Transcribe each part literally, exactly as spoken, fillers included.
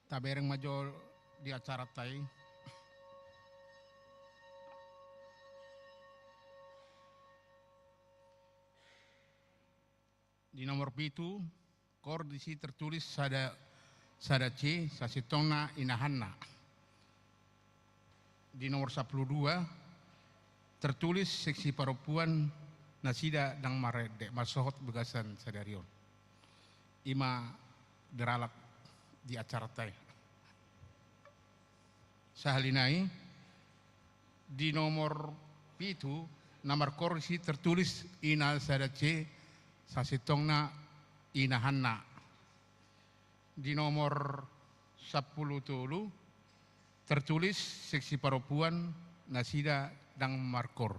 Tabereng ma jo di acaranta i. Di nomor pitu, kor disi tertulis sada, sada C, sasintongna inahanna. Di nomor sampulu dua, tertulis seksi parompuan nasida ndang marende, marsohot bagasan sadari on. I ma deralat di acaranta i. Sahali nai, di nomor pitu, na markor disi tertulis ina sada C, sasintongna inahanna. Di nomor sampulu tolu, tertulis seksi parompuan nasida ndang markor.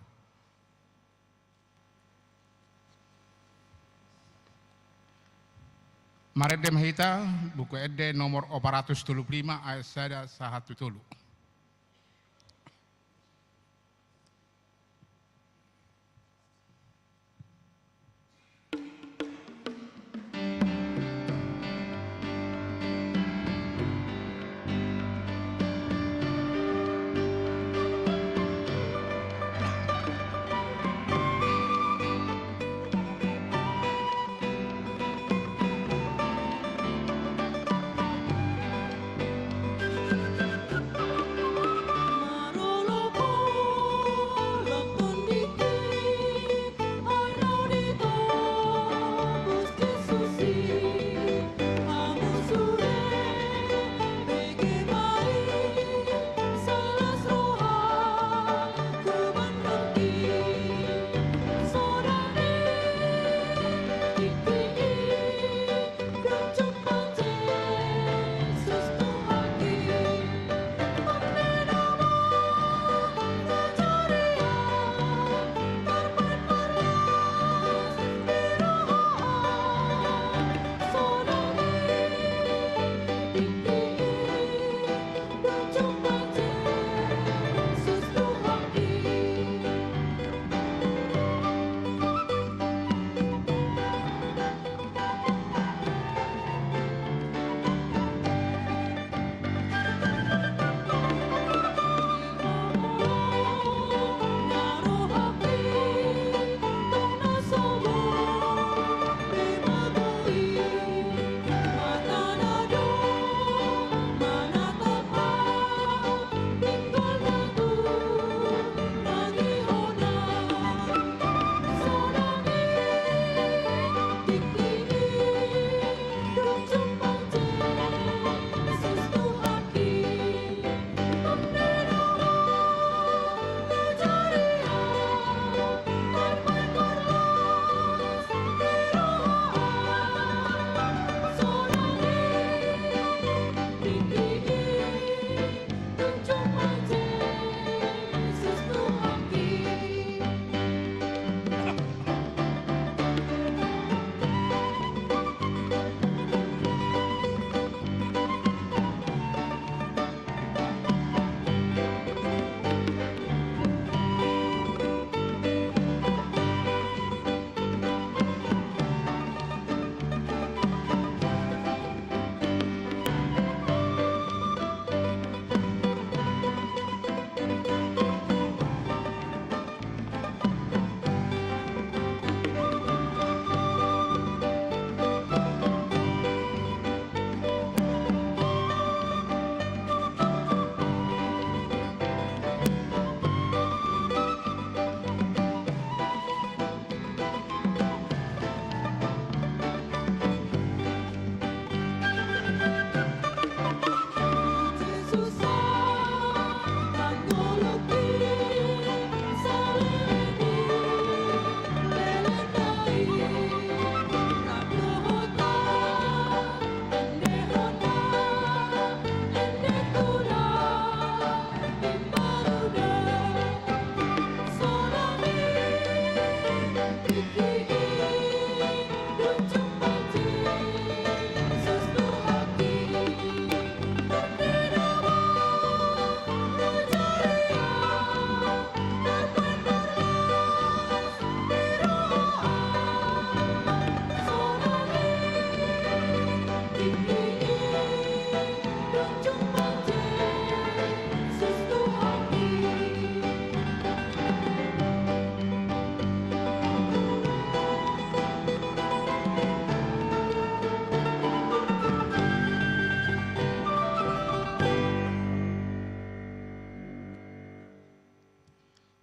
Marende ma hita, Buku Ende nomor opat ratus tolu pulu lima, ayat sada sahat tu tolu.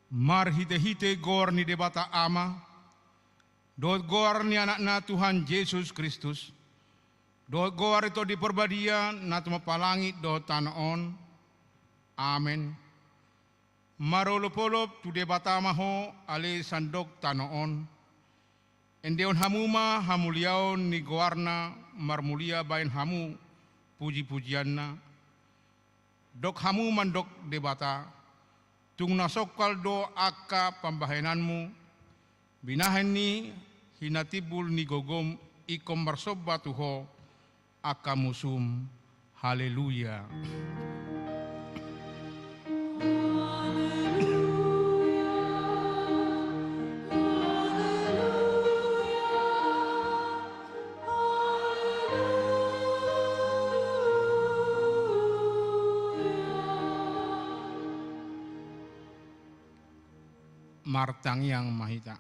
Marhite-hite goar ni Debata Ama, dohot goar ni Anakna Tuhan Jesus Kristus, dohot goar ni Tondi Parbadia na tumompa langit dohot tano on. Amen. Marolop-olop tu Debata ma ho, ale sandok tano on. Endehon hamu ma hamuliaon ni goarna, marmulia baen hamu puji-pujianna. Dok hamu mandok Debata, tung na songkal do angka pambahenanmu, binahen ni hinatimbul ni gogom ingkon marsomba tu ho angka musum. Haleluya. Martangiang ma hita.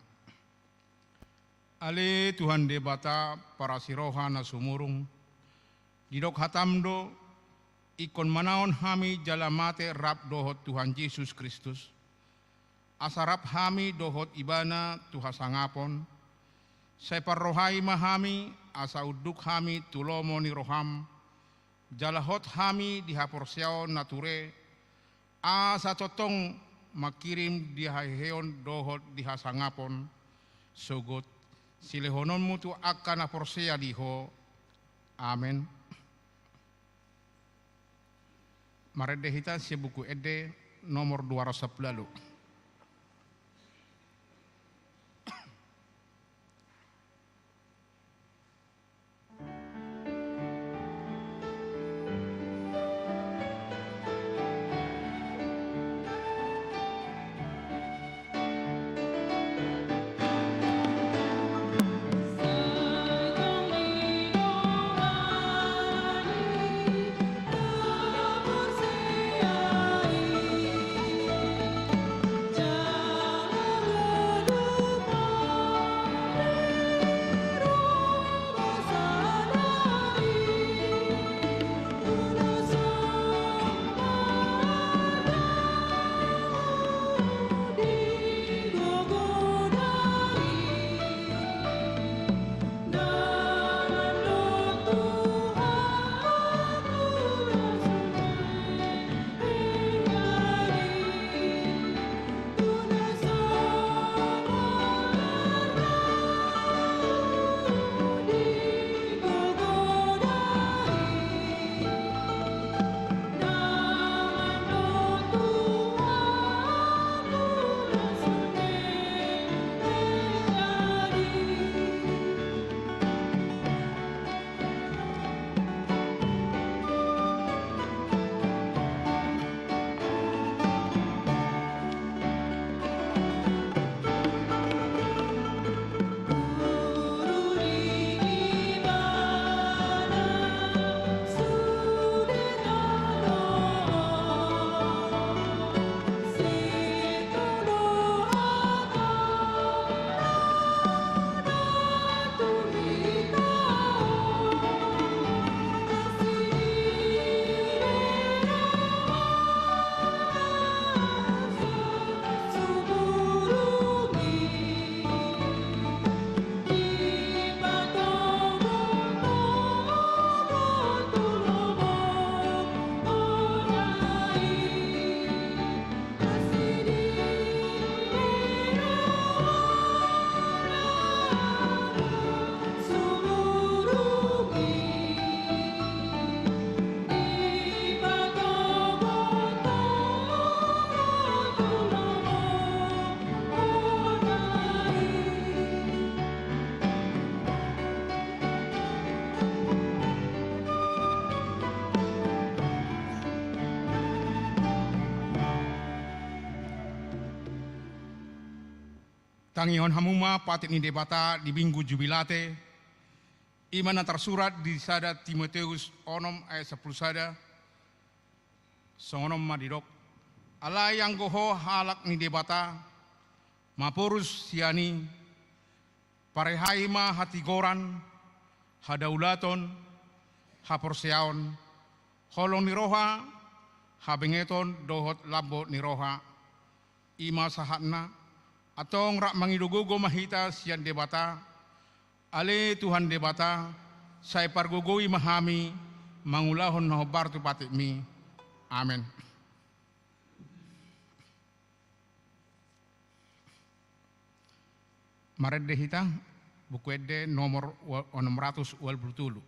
Ale Tuhan Debata, parasi roha na sumurung, didok hatam do, ingkon manaon hami jala mate rap dohot Tuhan Jesus Kristus, asa rap hami dohot Ibana tu hasangapon. Sai parrohai ma hami, asa unduk hami tu lomo ni roham, jala hot hami di haporseaon na ture, asa tongtong mangkirim di haheheon dohot di hasangapon, sogot silehononmu tu angka na porsea di ho. Amen. Marende hita sian Buku Ende nomor dua ratus sampulu ualu. Tangihon hamu ma patik ni Debata di Minggu Jubilate, i ma na tarsurat di sada Timoteus onom ayat sampulu sada, songon on ma didok: Alai anggo ho halak ni Debata, maporus sian i, parehai ma hatigoran, hadaulaton, haporseaon, holong ni roha, habengeton dohot lambok ni roha. I ma sahatna, antong rap mangido gogo ma hita sian Debata. Ale Tuhan Debata, sai pargogoi ma hami mangulahon na hombar tu patikmi. Amen. Marende hita, Buku Ende nomor ua-, onom ratus ualu pulu tolu.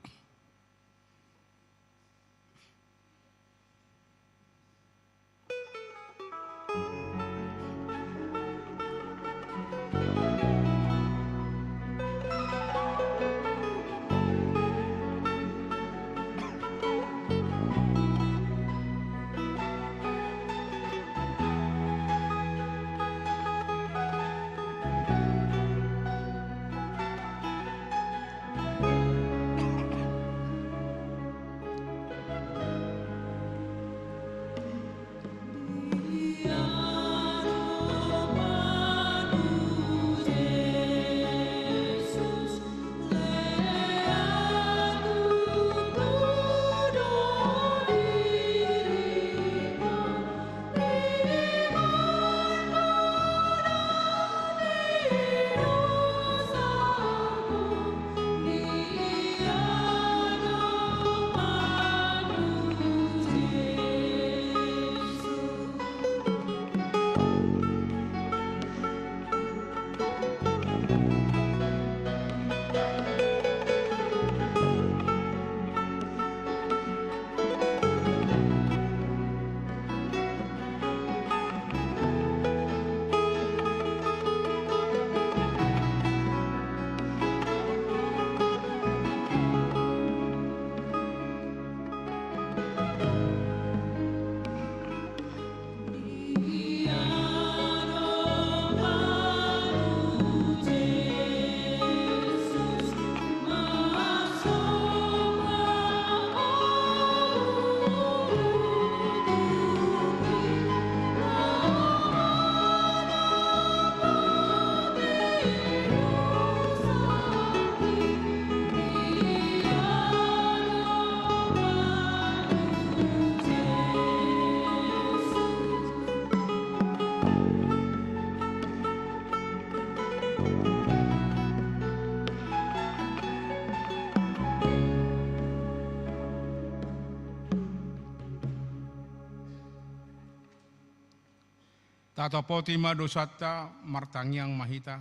Tatopoti ma dosanta, martangiang ma hita.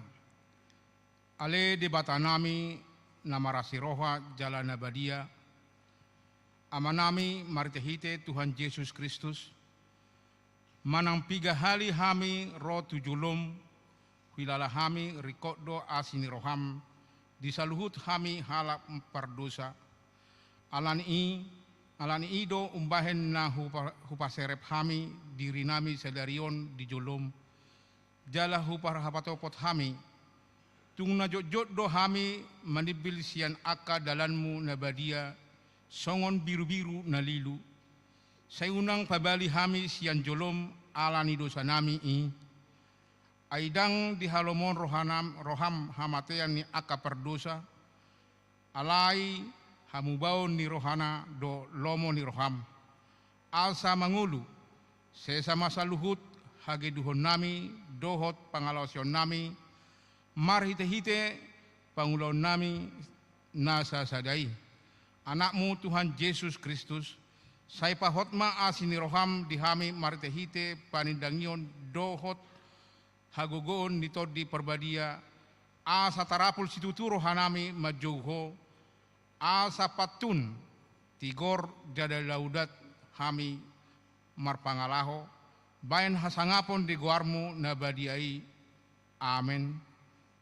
Ale Debatanami na marasi roha jala na badia, Amanami marhitehite Tuhan Jesus Kristus, manang piga hali hami ro tu jolom, huilala hami ringkot do asi ni roham di saluhut hami halak pardosa. Alani i, alani i do umbahen na hupa-, hupaserep hami dirinami sadari on di jolom, jala huparhapatopot hami. Tung na jotjot do hami manimbil sian angka dalanmu na badia, songon birubiru na lilu. Sai unang pabali hami sian jolom ala ni dosanami i. Ai ndang dihalomohon rohanam, roham hamatean ni angka pardosa, alai hamubaon ni rohana do lomo ni roham. Asa mangolu, sesa ma saluhut hageduhonnami dohot pangalaosionnami, marhitehite pangulaonnami na sasada i, Anakmu Tuhan Jesus Kristus, sai pahot ma asi ni roham di hami marhitehite panindangion dohot hagogoon ni Tondi Parbadia, asa tarapul situtu rohanami manjou Ho, asa pantun, tigor, jala laudat hami marpangalaho, baen hasangapon di goarmu na badia i. Amen.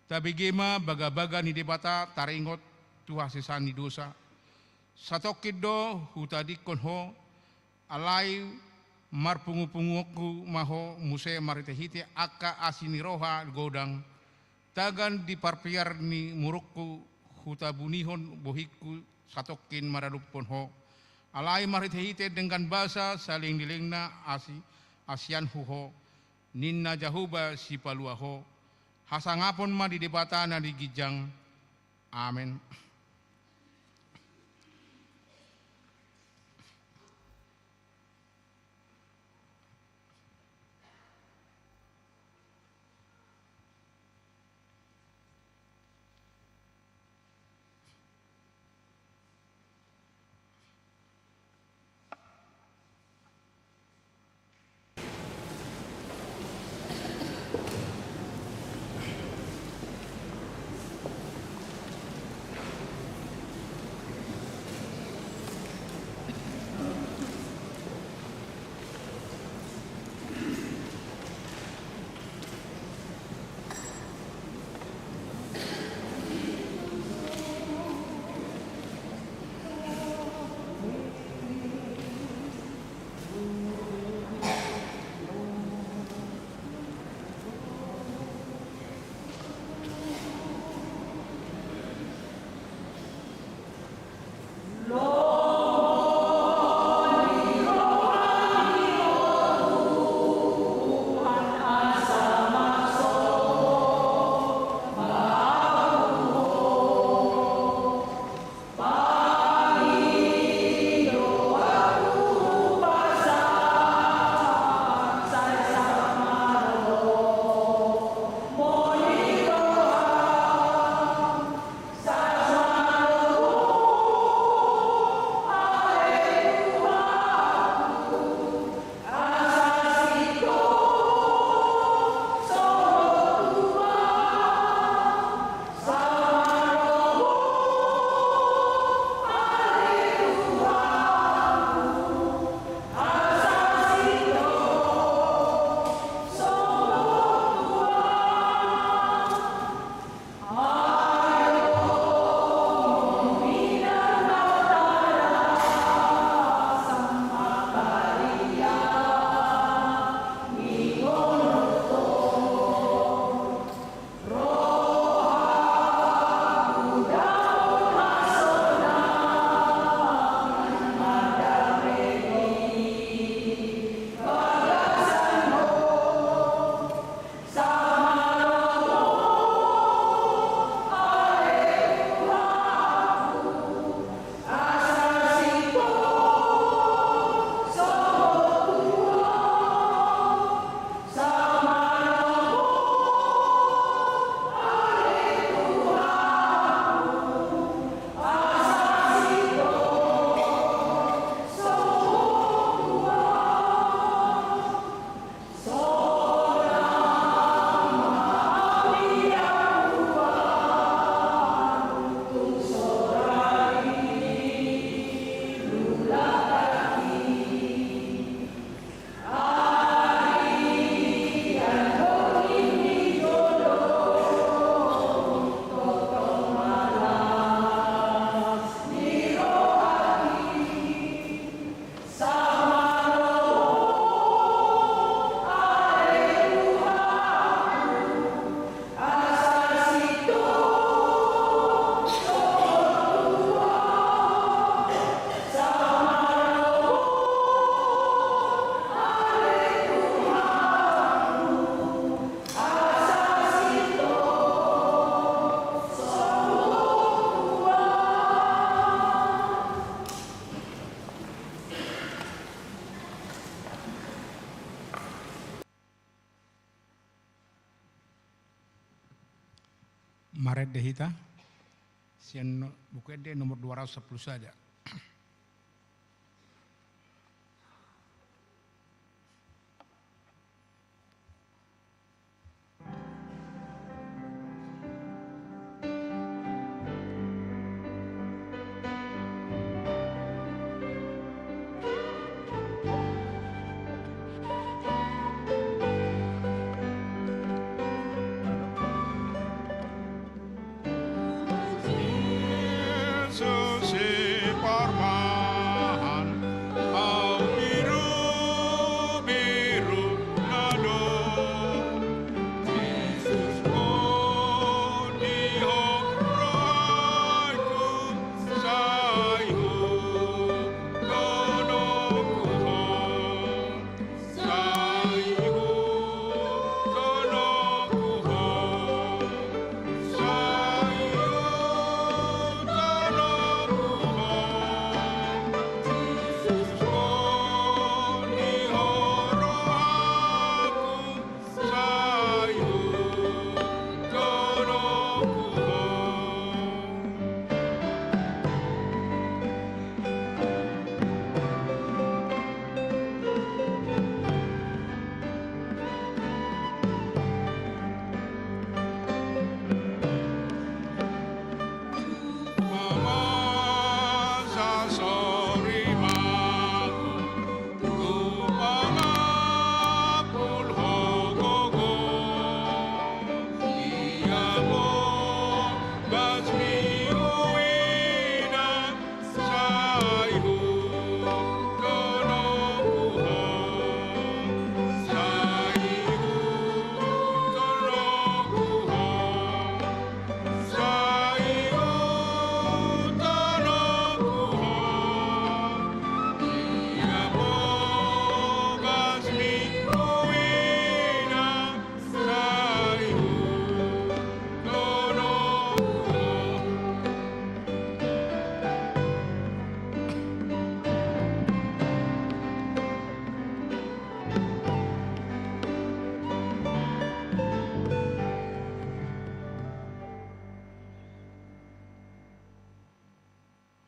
Tabege ma bagabaga ni Debata taringot tu hasesaan ni dosa. Satongkin do hutadingkon Ho, alai marpungupunguonku ma Ho muse marhitehite angka asi ni roha godang, tagan di parpiar ni murukku hutabunihon bohingku satongkin maradophon Ho. Alai marhitehite denggan basa saleleng ni lelengna asi, asianku Ho, ninna Jahowa Sipalua Ho. Hasangapon ma di Debata na di ginjang. Amen. Marende hita sian no-, Buku Ende nomor dua ratus sapuluh sada.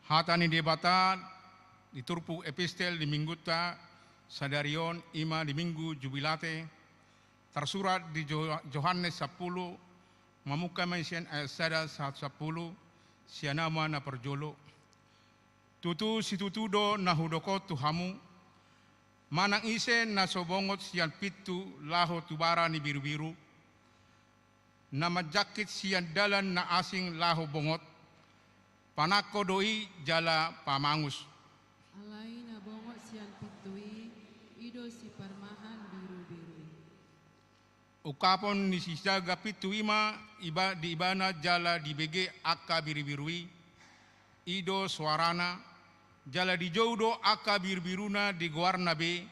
Hata ni Debata di turpuk epistel di Minggunta sadari on, i ma di Minggu Jubilate, tarsurat di Jo-, Johannes sampulu, mamungka ma i sian ayat sada sahat sampulu, sian ahu ma na parjolo. Tutu situtu do na hudok on tu hamu, manang ise na so bongot sian pintu laho tu bara ni birubiru, na manjangkit sian dalan na asing laho bongot, panangko do i jala pamangus. Alai na bongot sian pintu i, i do siparmahan birubiru i. Ungkapon ni sijaga pintu i ma iba-, di ibana jala dibege angka birubiru i, i do soarana, jala dijou do angka birubiruna di goarna be,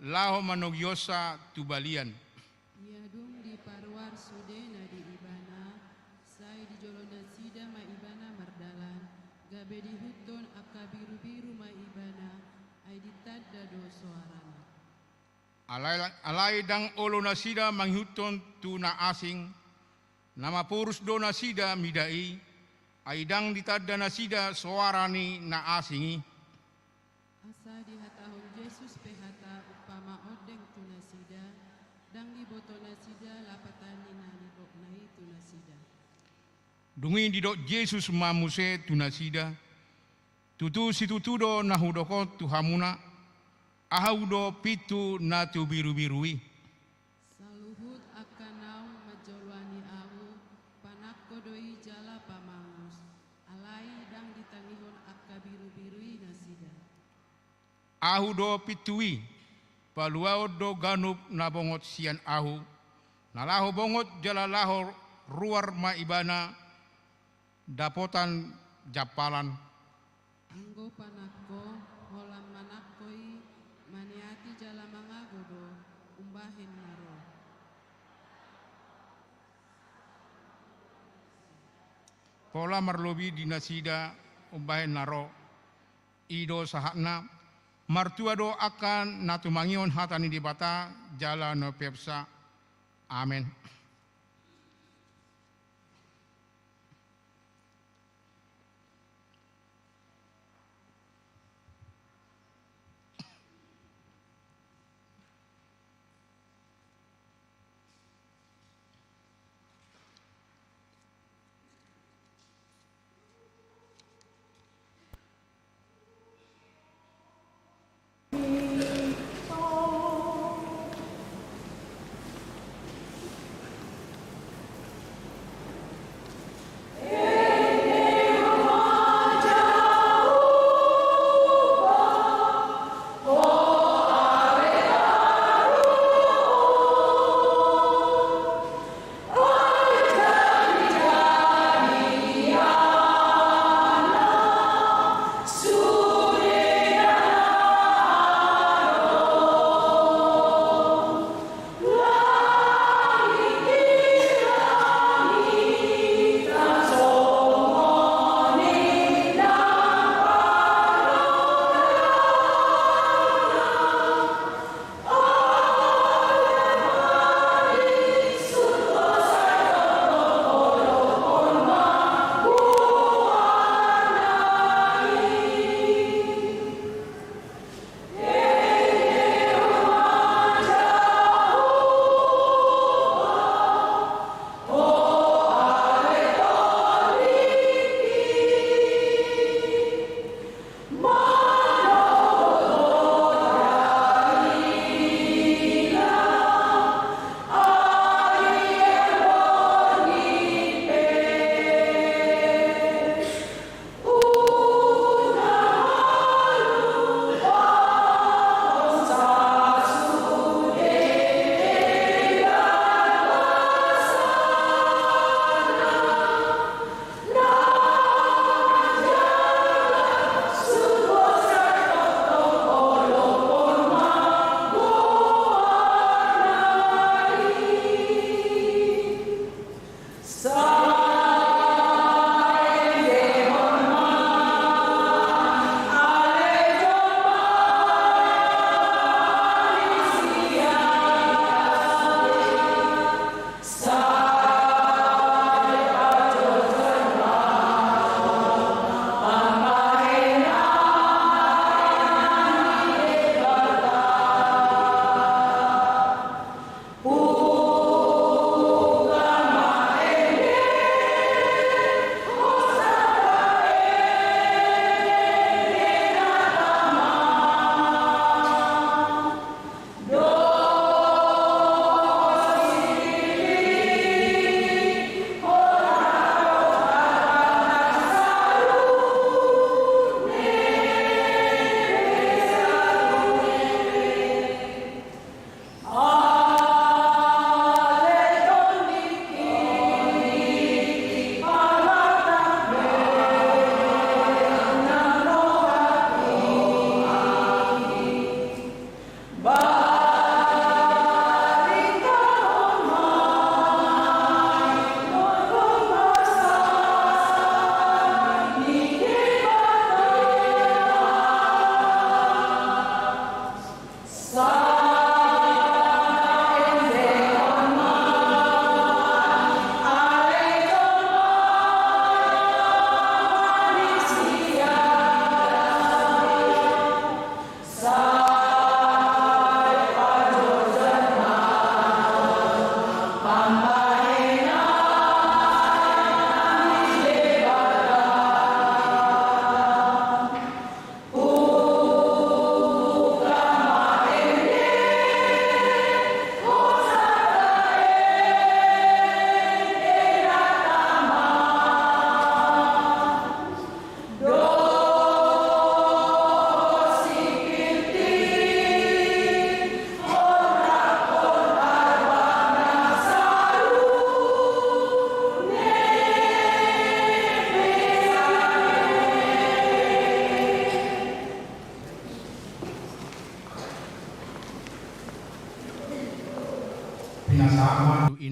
laho manogihonsa tu balian. Ia dung diparuar sude na di ibana, sai di jolo nasida ma ibana mardalan, gabe diihuthon angka birubiru ma ibana, ai ditanda do soarana. Alai, alai ndang olo nasida mangihuthon tu na asing, na maporus do nasida mida i, ai ndang ditanda nasida soara ni na asing i. Asa dihatahon Jesus pe hata umpama ondeng tu nasida, ndang diboto nasida lapatan ni na nidokna i tu nasida. Dung i didok Jesus ma muse tu nasida, tutu situtu do na hudok on tu hamuna, ahu do pintu na tu birubiru i. Saluhut angka naung manjoloani ahu, panangko do i jala pamangus, alai ndang ditangihon angka birubiru i nasida. Ahu do pintu i, paluaon do ganup na bongot sian ahu, na laho bongot jala laho ruar ma ibana dapotan jampalan. Anggo panangko, holan manangko i, maniati jala mangago do, umbahen na ro. Pola marlobi di nasida umbahen na ro. I do sahatna, martua do angka na tumangihon hata ni Debata jala na umpeopsa. Amen.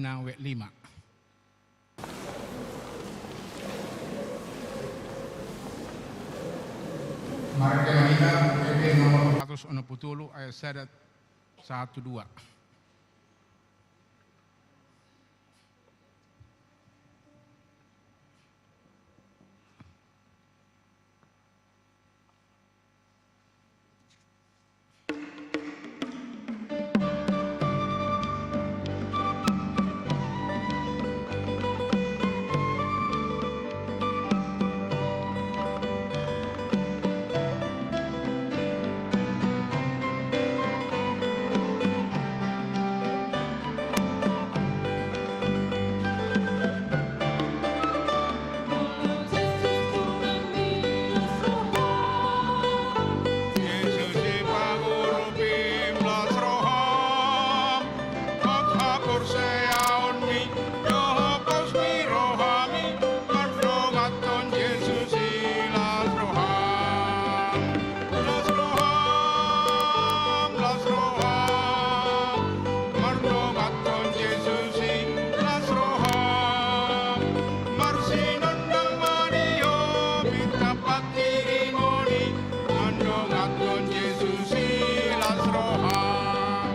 Nang wet lima. Marga Mahina, P P nomor seratus enam puluh tolu, ayat sada sahat tu dua. Jesus, Sipaurupim, las roham, hot haporseaonmi, dohot pos ni rohami, mardonganhon Jesus i, las roham. Las roham, las roham, mardonganhon Jesus i, las roham. Marsinondang ma di ho bintang pantirimon i, mardonganhon Jesus i, las roham.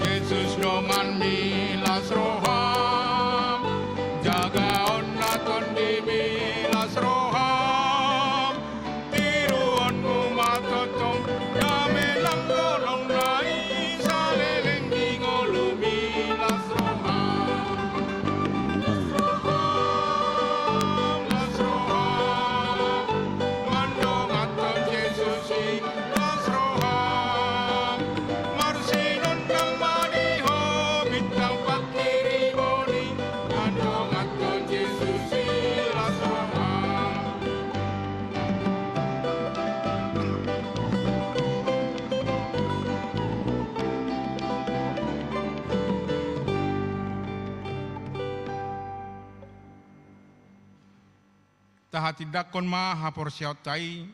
Jesus donganmi, las roham, jagaon na tondimi, las roham, tiruonmu ma tongtong, dame nang holong na i saleleng di ngolumi, las roham. Las roham, las roham, mardonganhon Jesus i, las roham. Marsinondang ma di ho bintang pantirimon i, mardonganhon Jesus i, las roham. Tahatindangkon ma haporseaonta i,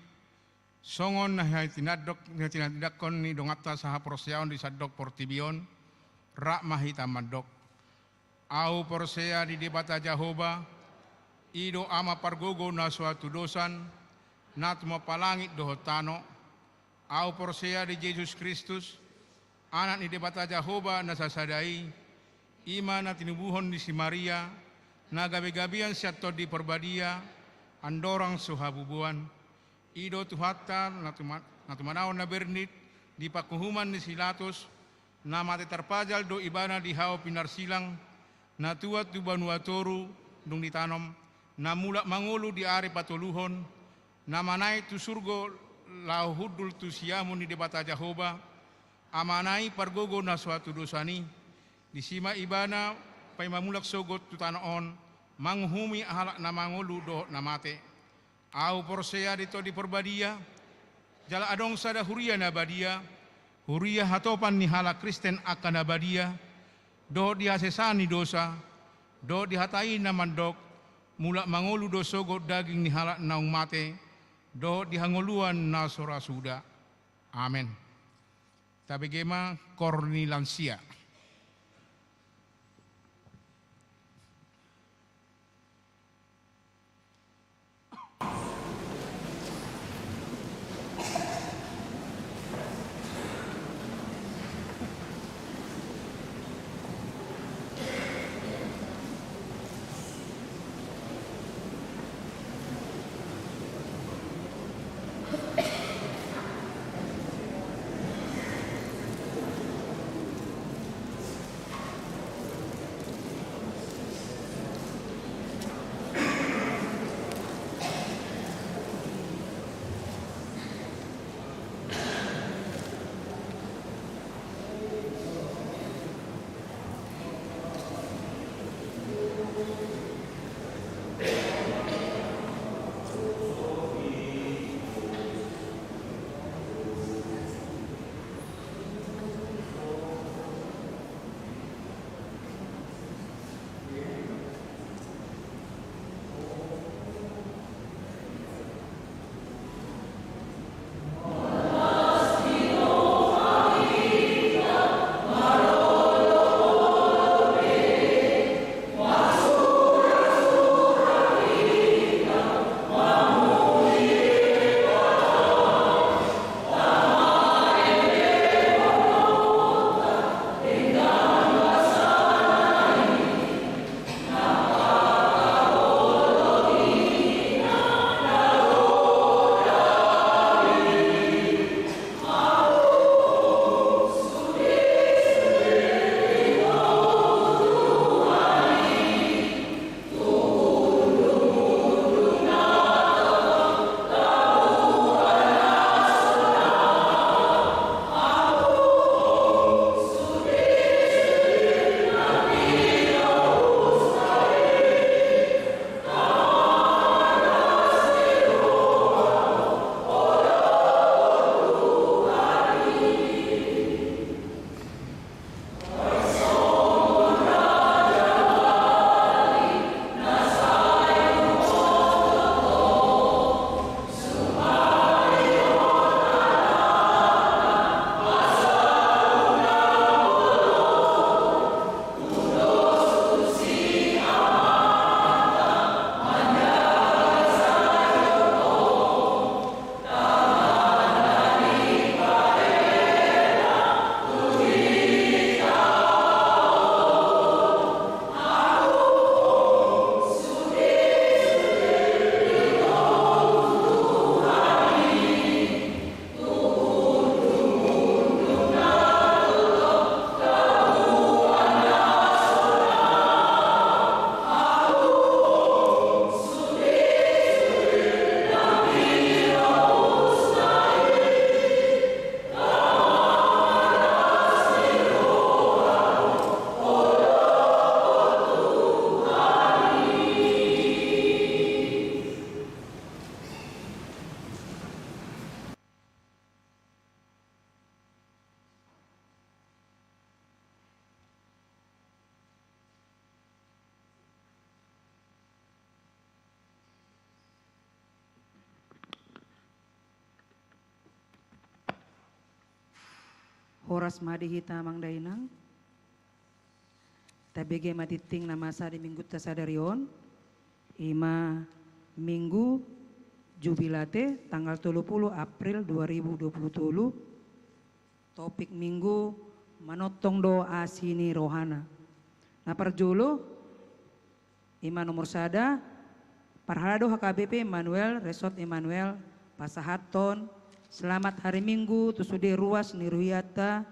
songon na tinandok, na tinatindangkon ni donganta sahaporseaon di sandok portibi on, rap ma hita mandok. Ahu porsea di Debata Jahowa, i do Ama pargogo na so hatudosan, na tumompa langit dohot tano. Ahu porsea di Jesus Kristus, Anak ni Debata Jahowa na sasada i, i ma na tinubuhon ni si Maria, na gabegabean sian Tondi Parbadia, andorang so habubuan. I do Tuhanta, na tuma-, na tumanaon na bernit di panguhuman ni si Pilatus, na mate tarpajal do Ibana di hau pinarsilang, na tuat tu banua toru, dung ditanom, na mulak mangolu di ari patoluhon, na manaek tu surgo laho hundul tu siamun ni Debata Jahowa, Amana i pargogo na so hatudosan i. Disi ma Ibana paima mulak sogot tu tano on, manguhumi halak na mangolu dohot na mate. Ahu porsea di Tondi Parbadia, jala adong sada huria na badia, huria hatopan ni halak Kristen angka na badia, dohot di hasesaan ni dosa, dohot di hata i na mandok, mulak mangolu do sogot daging ni halak naung mate, dohot di hangoluan na so ra suda. Amen. Tabege ma koor ni lansia. Horas ma di hita amang dainang. Tabege ma tingting na masa di minggunta sadari on. Ima minggu Jubilate tanggal tolu pulu April dua ribu dua pulu tolu. Topik minggu: Manongtong do asi ni rohana. Na parjolo, ima nomor sada, parhalado H K B P Immanuel, Resort Immanuel, pasahathon selamat hari Minggu tu sude ruas ni rohanta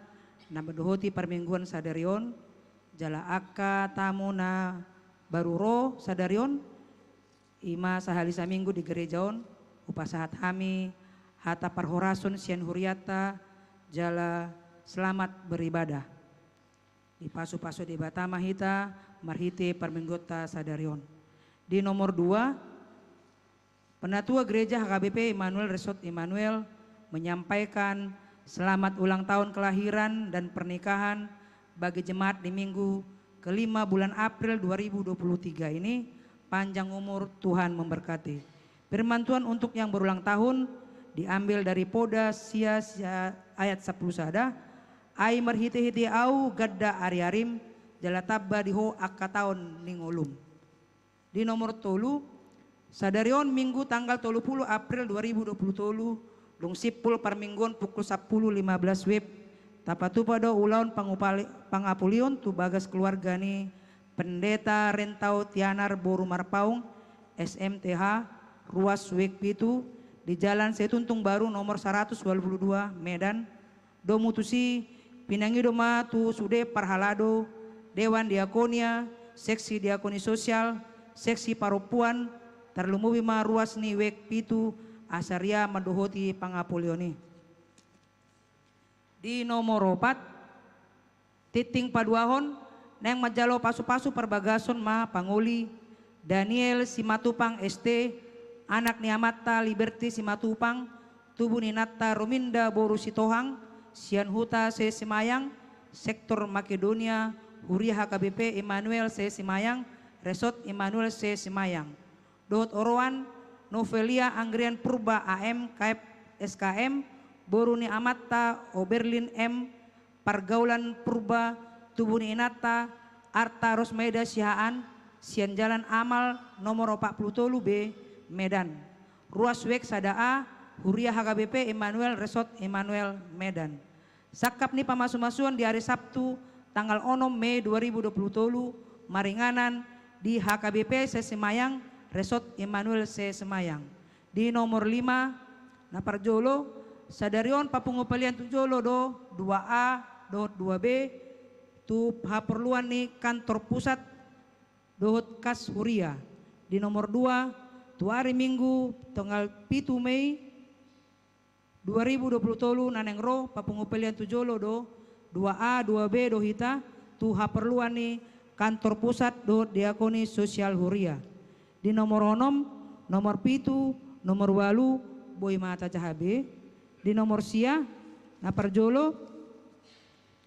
na mandohoti parmingguan sadari on, jala angka tamu na baru ro sadari on, ima sahali saminggu di gereja on, hupasahat hami hata parhorason sian hurianta, jala selamat beribadah. Dipasupasu Debata ma hita marhite parmingguanta sadari on. Di nomor dua, Penatua Gereja H K B P Immanuel Resort Immanuel menyampaikan selamat ulang tahun kelahiran dan pernikahan bagi jemaat di minggu kelima bulan April dua ribu dua puluh tiga ini. Panjang umur, Tuhan memberkati. Firman Tuhan untuk yang berulang tahun diambil dari Poda sia, sia ayat sapulu sada. Ai marhitehite ahu ganda ariarim, jala tamba di ho angka taon ni ngolum. Di nomor tolu, sadari on Minggu tanggal tolu pulu April dua ribu dua pulu tolu, dung simpul parmingguon pukul sapulu lima belas wib, tapatupa do ulaon pangupali-, pangapulion tu bagas keluarga ni Pendeta Rentau Tianar boru Marpaung, S M T H, ruas wik pitu, di Jalan Setuntung Baru nomor saratus ualu pulu dua, Medan. Domu tusi, pinangido ma tu sude parhalado, Dewan Diakonia, Seksi Diakoni Sosial, Seksi Parompuan, tarlumobi ma ruas ni wik pitu, asa ria mandohoti pangapulion i. Di nomor opat, tingting paduahon, naeng manjalo pasupasu parbagason ma pangoli Daniel Simatupang S T, anak ni amanta Liberty Simatupang, tubu ni inanta Rominda boru Sitohang, sian huta Sesimayang, sektor Makedonia, huria H K B P Immanuel Sesimayang, Resort Immanuel Sesimayang. Dohot oroan, Novelia Anggrian Purba A M, K F S K M, boru ni amanta Oberlin M, Pargaulan Purba, tubu ni inanta Arta Rosmaida Siahaan, sian Jalan Amal nomor opat pulu tolu B, Medan. Ruas wik sada A, huria H K B P Immanuel Resort Immanuel, Medan. Sangkap ni pamasumasuon di ari Sabtu, tanggal onom Mei dua ribu dua pulu tolu, maringanan di H K B P Sesimayang, Resort Immanuel Sesimayang. Di nomor lima, na parjolo, sadari on papungupalian tu jolo do, dua A dohot dua B, tu haporluan ni kantor pusat dohot kas huria. Di nomor dua, tu ari Minggu, tanggal pitu Mei, dua ribu dua pulu tolu na naeng ro, papungupalian tu jolo do, dua A, dua B do hita, tu haporluan ni kantor pusat dohot diakoni sosial huria. Di nomor onom, nomor pitu, nomor ualu, boi ma tajaha be. Di nomor sia, na parjolo,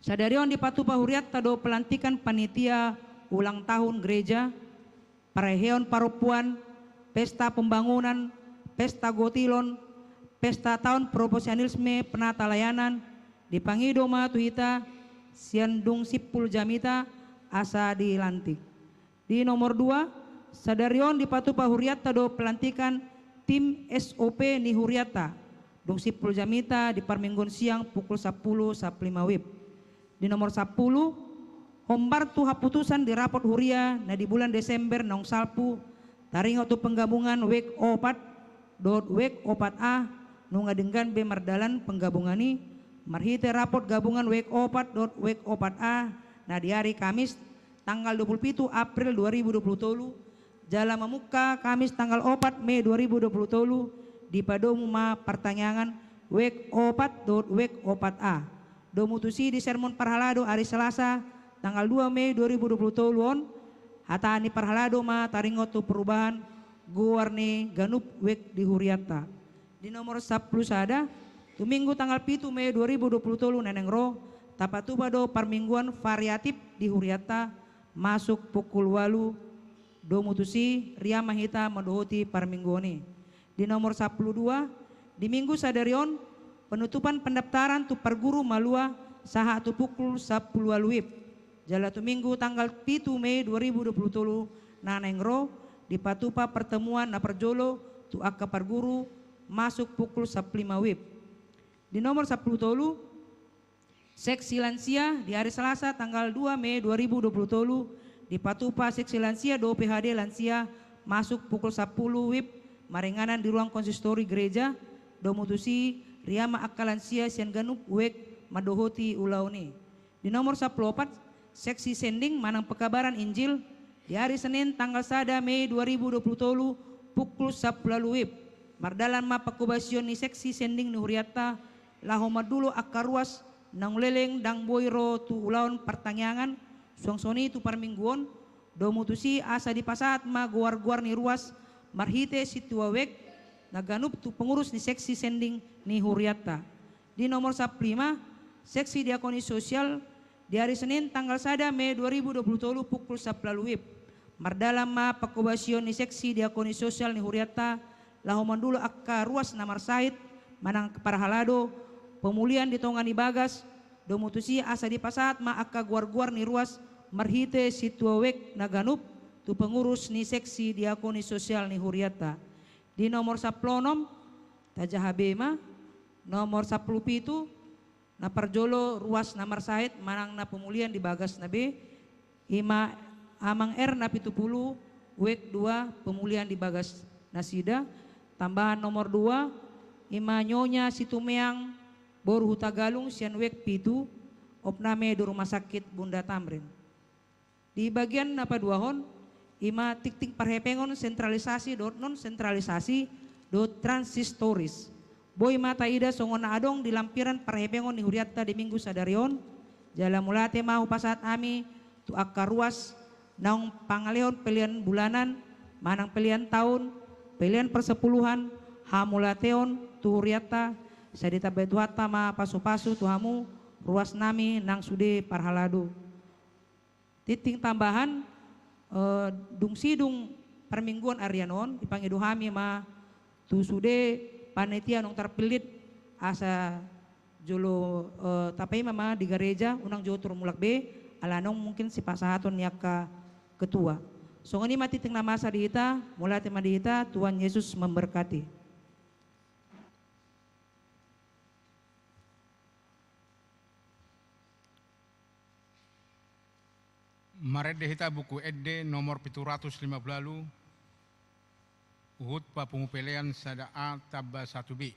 sadari on dipatupa hurianta do pelantikan panitia ulang tahun gereja, parheheon parompuan, pesta pembangunan, pesta gotilon, pesta taon profesionalisme penata layanan, dipangido ma tu hita sian dung simpul jamita asa dilantik. Di nomor dua, sadari on dipatupa hurianta do pelantikan tim S O P ni hurianta, dung simpul jamita di parmingguon siang pukul sapulu sampulu lima wib. Di nomor sapulu, hombar tu haputusan di rapot huria na di bulan Desember naung salpu, taringot tu penggabungan wik opat dohot wik opat A, nunga denggan be mardalan penggabungan i, marhite rapot gabungan wik opat dohot wik opat A, na di ari Kamis, tanggal dua pulu pitu April dua ribu dua pulu tolu, jala mamungka Kamis tanggal opat Mei dua ribu dua pulu tolu, dipadomu ma partangiangan wik opat dohot wik opat A. Domu tusi di sermon parhalado ari Selasa, tanggal dua Mei dua ribu dua pulu tolu on, hata ni parhalado ma taringot tu perubahan goar ni ganup wik di hurianta. Di nomor sapulu sada, tu Minggu tanggal pitu Mei dua ribu dua pulu tolu na naeng ro, tapatupa do parmingguan variatif di hurianta, masuk pukul ualu, domu tusi, ria ma hita mandohoti parmingguon i. Di nomor sapulu dua, di Minggu sadari on, penutupan pendaftaran tu parguru malua sahat tu pukul sampulu ualu WIB. Jala tu Minggu tanggal pitu Mei dua ribu dua pulu tolu na naeng ro, dipatupa pertemuan na parjolo tu angka parguru masuk pukul sampulu lima WIB. Di nomor sampulu tolu, seksi lansia, di ari Selasa tanggal dua Mei dua ribu dua pulu tolu, dipatupa seksi lansia dohot P H D lansia masuk pukul sampulu WIB maringanan di ruang konsistori gereja, domu tusi riama angka lansia sian ganup wijk mandohoti ulaon i. Di nomor sampulu opat, seksi sending manang pekabaran Injil, di ari Senin tanggal sada Mei dua ribu dua pulu tolu pukul sampulu ualu WIB, mardalan ma pangkobasion ni seksi sending ni hurianta laho mandulo angka ruas naung leleng ndang boi ro tu ulaon partangiangan, suang songon i tu parmingguon, domu tusi asa dipasahat ma goar-goar ni ruas marhite sintua wijk na ganup tu pengurus ni seksi sending ni hurianta. Di nomor sampulu lima, seksi diakoni sosial, di ari Senin tanggal sada Mei dua ribu dua pulu tolu pukul sampulu ualu WIB, mardalan ma pangkobasion ni seksi diakoni sosial ni hurianta laho mandulo angka ruas na marsahit manang parhalado, pemulihan di tonga ni bagas, domu tusi asa dipasahat ma angka goar-goar ni ruas marhite sintua wijk na ganup tu pengurus ni seksi diakoni sosial ni hurianta. Di nomor sampulu onom, tajaha be ma, nomor sampulu pitu, na parjolo ruas na marsahit manang na pemulihan di bagasna be, i ma Amang R na pitu pulu, wijk dua, pemulihan di bagasnasida. Tambahan nomor dua, i ma Nyonya Situmeang boru Hutagalung sian wijk pitu, opname di Rumah Sakit Bunda Tamrin. Di bagian na paduahon, i ma tingting parhepengon sentralisasi dohot non sentralisasi dohot transitoris. Boi ma taida songon na adong di lampiran parhepengon ni hurianta di Minggu sadari on, jala mauliate ma hupasahat hami tu angka ruas naung pangalehon pelean bulanan manang pelean taon, pelean persepuluhan, hamauliateon tu hurianta, sai ditambai Tuhanta ma pasupasu tu hamu ruasnami nang sude parhalado. Tingting tambahan, eh, dung sidung parmingguon arian on, dipangido hami ma tu sude panitia naung tarpillit asa jolo, eh, tapaima ma di gareja, unang jolo tarmulak be, ala naung mungkin sipasahaton ni angka ketua. Songon i ma tingting na masa di hita, mauliate ma di hita, Tuhan Yesus memberkati. Marende hita Buku Ende nomor pitu ratus lima pulu ualu, huhut papungu pelean sada A tamba satu B.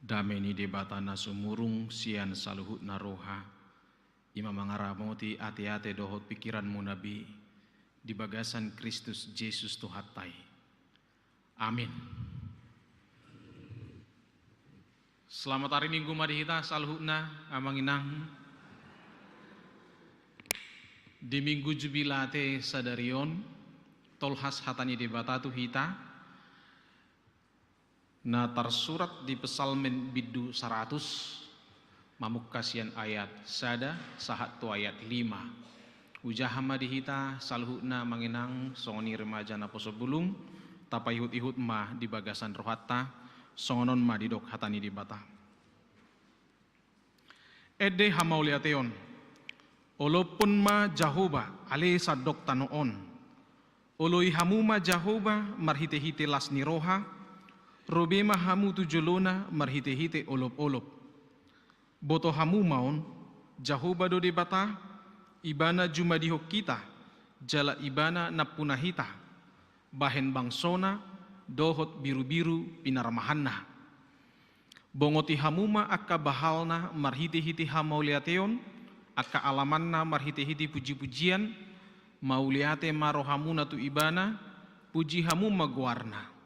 Dame ni Debata na sumurung sian saluhutna roha, i ma mangaramoti ateate dohot pingkiranmuna be di bagasan Kristus Jesus Tuhanta i. Amin. Selamat ari Minggu ma di hita saluhutna, amang inang. Di Minggu Jubilate sadari on, tolhas hata ni Debata tu hita, na tarsurat di Psalmen bindu saratus, mamungka sian ayat sada sahat tu ayat lima. Hujaha ma di hita saluhutna, amang inang, songon i remaja naposobulung, tapaihut-ihut ma di bagasan rohanta, songon on ma didok hata ni Debata. Ende hamauliateon. Olophon ma Jahowa, ale sandok tano on. Oloi hamu ma Jahowa marhite-hite las ni roha, ro be ma hamu tu jolona marhite-hite olop-olop. Boto hamu ma on, Jahowa do Debata, Ibana jumadihon hita, jala Ibana nampuna hita, bahen bangsona dohot birubiru pinarmahanna. Bongoti hamu ma angka bahalna marhite-hite hamauliateon, angka alamanna marhite-hite puji-pujian, mauliate ma rohamuna tu Ibana, puji hamu ma goarna.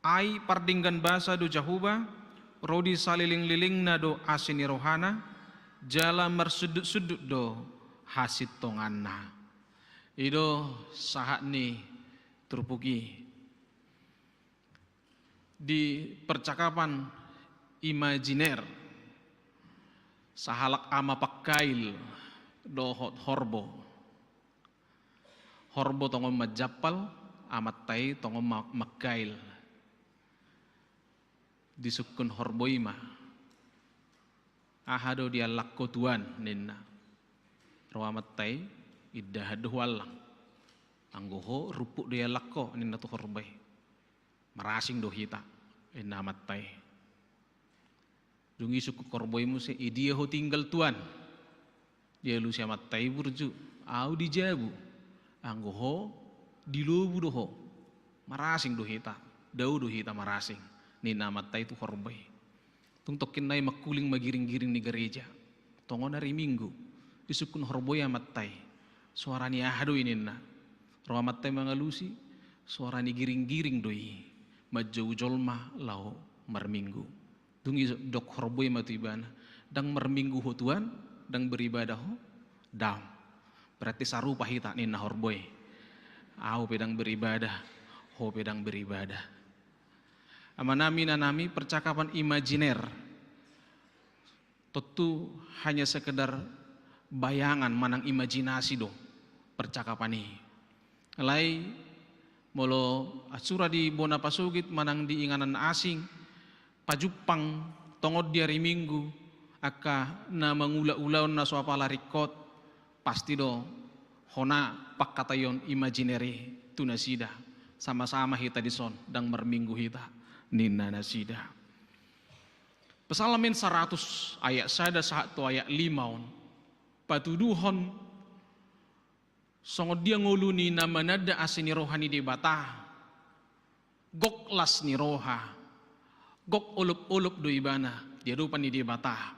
Ai pardenggan basa do Jahowa, ro di saleleng-lelengna do asi ni rohana, jala marsundut-sundut do hasintonganna. I do sahat ni turpuk i. Di percakapan imajiner, sahalak ama pangkail dohot horbo. Horbo tongon manjampal, amanta i tongon ma-, mangkail. Disungkun horbo i ma, "Aha do diallang ho tuan?" ninna. Ro amanta i, "Indahan do huallang." "Anggo ho, rumput do iallang ho," ninna tu horbo i. "Marasing do hita," ninna amanta i. Dung i sungkun horbo i muse, "Idia ho tinggal tuan?" Dialusi amanta i burju, "Au di jabu." "Anggo ho, di lobu do ho. Marasing do hita, dao do hita marasing," ninna amanta i tu horbo i. Tung tongkin nai mangkuling ma giring-giring ni gareja. Tongon ari Minggu, disungkun horbo i amanta i. "Soara ni aha do i?" ninna. Ro amanta i mangalusi, "Soara ni giring-giring do i, manjou jolma laho marminggu." Dung i didok horbo i ma tu ibana, "Ndang marminggu ho tuan, ndang beribadah ho?" "Ndang." "Berarti sarupa hita," ninna horbo i. "Au pe ndang beribadah, ho pe ndang beribadah." Amanami, inanami, percakapan imajiner. Tontu hanya sekedar bayangan manang imajinasi do percakapan i. Alai molo sura di bona pasogit manang di inganan asing, pajumpang tongon di ari Minggu angka na mangula ulaon na so apala ringkot, pasti do hona pangkataion imajiner i tu nasida. "Sama-sama hita dison, ndang marminggu hita," ninna nasida. Psalmen saratus ayat sada sahat tu ayat lima on patuduhon songon dia ngolu ni na mananda asi ni roha ni Debata. Gok las ni roha, gok olop-olop do ibana di adopan ni Debata.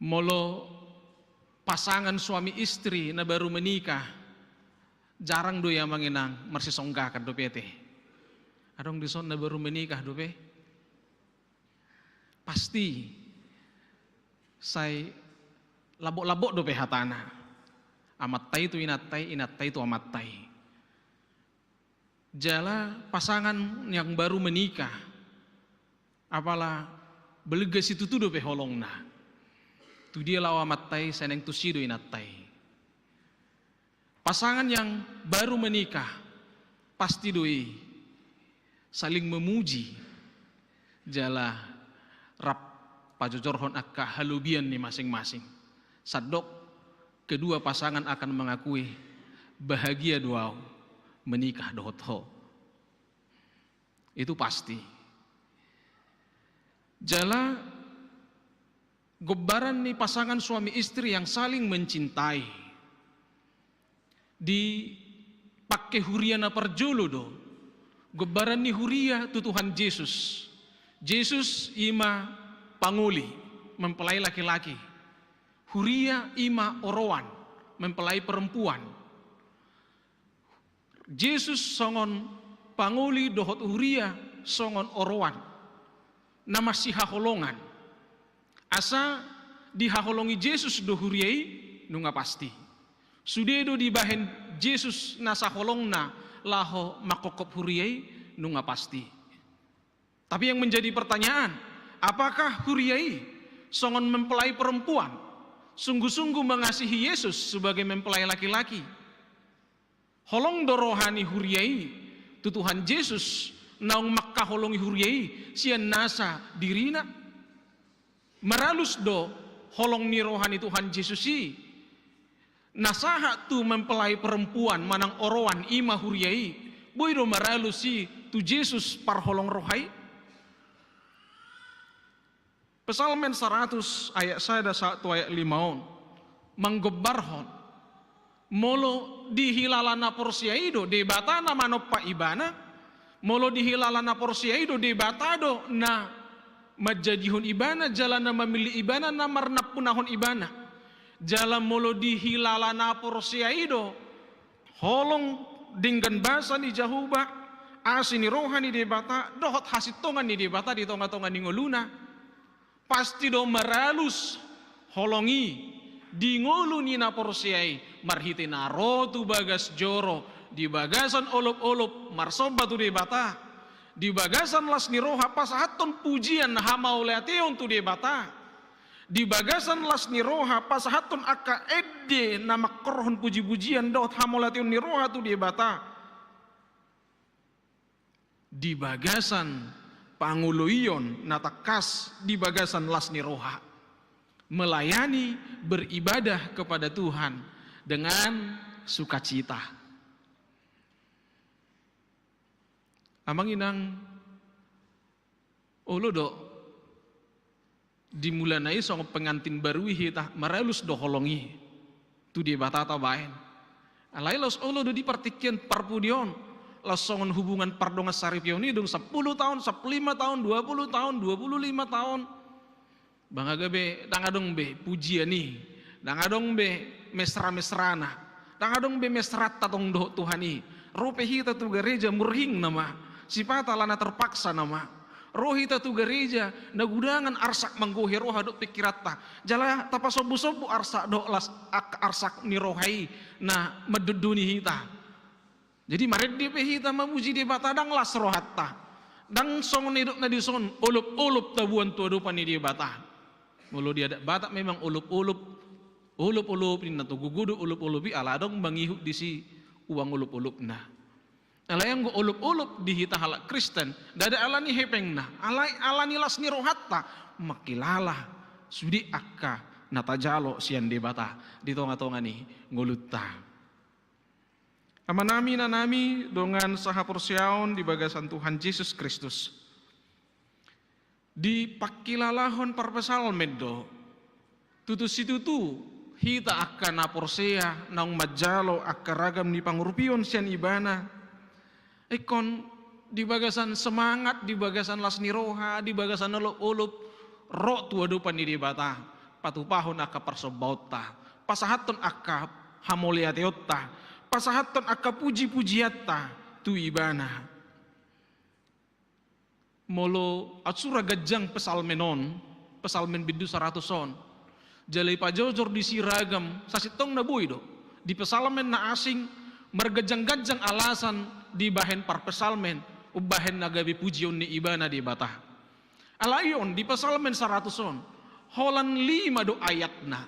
Molo pasangan suami istri na baru menikah, jarang do i, amang inang, marsisonggakan dope ate. Adong dison na baru menikah dope, pasti sai lambok-lambok dope hatana. Amanta i tu inanta i, inanta i tu amanta i. Jala pasangan yang baru menikah, apala belga situtu dope holongna. Tu dia laho amanta i, sai naeng tusi do inanta i. Pasangan yang baru menikah, pasti do i saling memuji, jala rap pajojorhon angka halobian ni masing-masing. Sandok kedua pasangan akan mengakui, "Bahagia do au menikah dohot ho." Itu pasti. Jala gombaran ni pasangan suami istri yang saling mencintai. Di pangke huria na parjolo do, Gombaran ni huria tu Tuhan Jesus. Jesus i ma pangoli, mempelai laki-laki. Huria i ma oroan, mempelai perempuan. Jesus songon pangoli dohot huria songon oroan na marsihaholongan. Asa dihaholongi Jesus do huria i? Nunga pasti. Sude do dibahen Jesus nasa holongna laho manghophop huria i? Nunga pasti. Tapi yang menjadi pertanyaan, apakah huria i songon mempelai perempuan sungguh-sungguh mengasihi Yesus sebagai mempelai laki-laki? Holong do roha ni huria i tu Tuhan Jesus naung mangkaholongi huria i sian nasa dirina? Maralus do holong ni roha ni Tuhan Jesus i na sahat tu mempelai perempuan manang oroan, i ma huria i? Boi do maralus i tu Jesus parholong roha i? Psalmen saratus ayat sada sahat tu ayat lima on manggombarhon, molo dihilala na porsea i do Debata na manompa ibana, molo dihilala na porsea i do Debata do na manjadihon ibana jala na mamillit ibana, na marnampunahon ibana, jala molo dihilala na porsea i do holong denggan basa ni Jahowa, asi ni roha ni Debata dohot hasintongan ni Debata di tonga-tonga ni ngoluna, pasti do maralus holong i di ngolu ni na porsea i marhite na ro tu bagas joro di bagasan olop-olop marsomba tu Debata, di bagasan las ni roha pasahathon pujian hamauliateon tu Debata, di bagasan las ni roha pasahathon angka ende na mangkorhon puji-pujian dohot hamauliateon ni roha tu Debata, di bagasan pangoloion na tangkas di bagasan las ni roha, melayani, beribadah kepada Tuhan dengan sukacita. Amang inang, olo do di mulana i songon pengantin baru i hita, maralus do holong i tu Debata tabaen. Alai laos olo do di partingkian parpudi on, laos songon hubungan pardongan saripeon i dung sampulu taon, sampulu lima taon, dua pulu taon, dua pulu lima taon. Ndang gabe, ndang adong be pujian i, ndang adong be mesra-mesrana, ndang adong be mesranta tong dohot Tuhan i. Ro pe hita tu gareja murhing nama, sipata alana terpaksa nama. Ro hita tu gareja na gudangan arsak manggohi roha dohot pingkiranta, jala tapasombu-sombu arsak dohot las, ak-, arsak ni roha i na mandondoni hita. Jadi marende pe hita mamuji Debata ndang las rohanta. Ndang songon nidok na dison, olop-olop taboan tu adopan ni Debata. Molo di adat Batak memang olop-olop, olop-olop ninna, togu do olop-olop i ala adong mangihut disi uang olop-olopna. Alai anggo olop-olop di hita halak Kristen, ndada alani hepengna, alai alani las ni rohanta mangkilala sude angka na tajalo sian Debata di tonga-tonga ni ngolunta. Amanami, inanami, dongan sahaporseaon di bagasan Tuhan Jesus Kristus. Dipangkilalahon parpsalmen do, tutu situtu hita angka na porsea naung manjalo angka ragam ni pangurupion sian Ibana, ingkon di bagasan semangat, di bagasan las ni roha, di bagasan olop-olop, ro tu adopan ni Debata, patupahon angka parsombaonta, pasahathon angka hamauliateonta, pasahathon angka puji-pujianta tu Ibana. Molo aut sura ganjang psalmen on, psalmen bindu saratus on, jala ipajojor disi ragam, sasintongna boi do di psalmen na asing marganjang-ganjang alasan dibahen parpsalmen umbahen na gabe pujion ni Ibana Debata. Alai on di psalmen saratus on, holan lima do ayatna.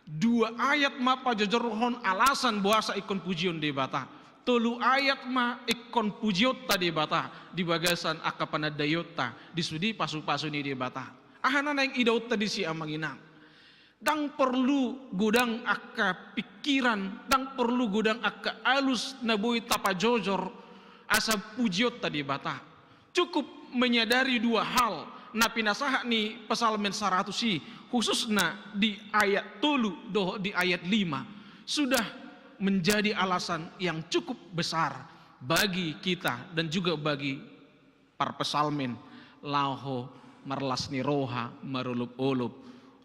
Dua ayat ma pajojorhon alasan boasa ingkon pujion Debata. Tolu ayat ma ingkon pujionta Debata di bagasan angka panandaionta di sude pasu-pasu ni Debata. Aha na naeng idaonta disi, amang inang? Ndang porlu godang angka pingkiran, ndang porlu godang angka alus na boi tapajojor asa pujionta Debata. Cukup menyadari dua hal na pinasahat ni psalmen saratus i, khususna di ayat tolu dohot di ayat lima, sudah menjadi alasan yang cukup besar Bagi kita dan juga bagi parpsalmen, laho marlas ni roha, marolopolop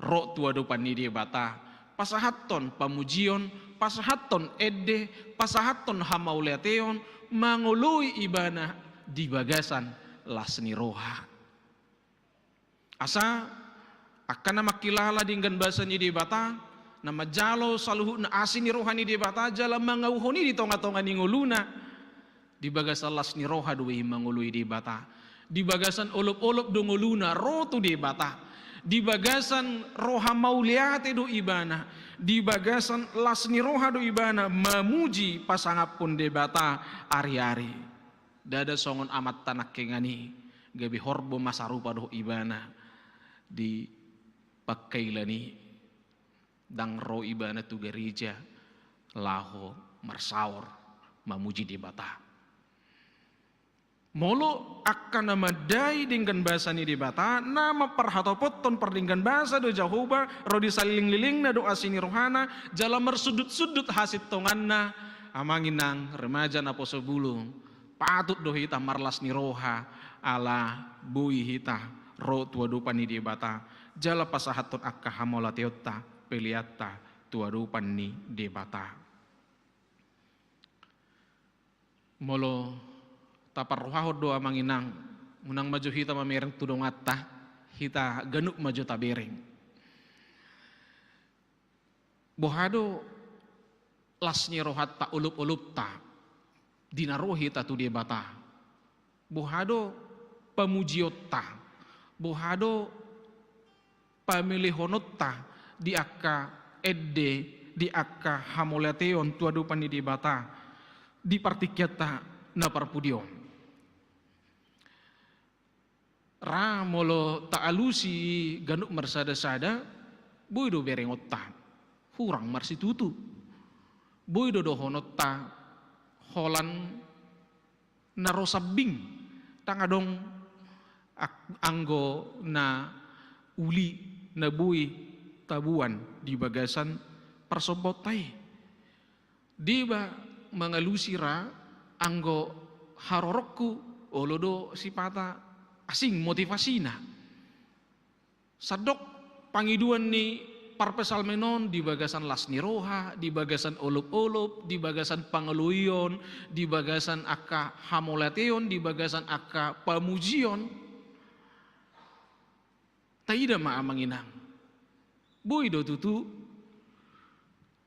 ro tu adopan ni Debata, pasahathon pamujion, pasahathon ende, pasahathon hamauliateon, mangoloi Ibana di bagasan las ni roha. Asa angka na mangkilala denggan basa ni Debata, na manjalo saluhutna asi ni roha ni Debata jala mangauhon i di tongatonga ni ngoluna, di bagasan las ni roha do i mangoloi Debata. Di bagasan olopolop do ngoluna ro tu Debata. Di bagasan roha mauliate do ibana. Di bagasan las ni roha do ibana mamuji pasangaphon Debata ariari. Ndada songon amanta nangkiningan i, gabe horbo ma sarupa dohot ibana di pangkailan i. Ndang ro ibana tu gareja laho marsaor mamuji Debata. Molo angka na mandai denggan basa ni Debata, na mamparhatopothon pardenggan basa do Jahowa, ro di salelenglelengna do asi ni rohana, jala marsundutsundut hasintonganna, amang inang, remaja naposobulung, patut do hita marlas ni roha, ala boi hita ro tu adopan ni Debata, jala pasahathon angka hamauliateonta, peleanta tu adopan ni Debata. Molo taparrohahon do, amang inang, unang ma jo hita mamereng tu donganta, hita ganup ma jo tabereng. Boha do las ni rohanta, olopolopta, di na ro hita tu Debata? Boha do pamujionta? Boha do pamelehononta di angka ende, di angka hamauliateon tu adopan ni Debata di partingkianta na parpudi on? Ra molo taalusi ganup marsadasada, boi do berengonta, hurang marsitutu. Boi do dohononta, holan na ro sambing, ndang adong ak-, anggo na uli na boi taboan di bagasan parsombaonta i. Deba mangalusi ra anggo haroroku, olo do sipata asing motivasina. Sandok pangidoan ni parpsalmen on di bagasan las ni roha, di bagasan olopolop, di bagasan pangoloion, di bagasan angka hamauliateon, di bagasan angka pamujion. Taida ma, amang inang. Boi do tutu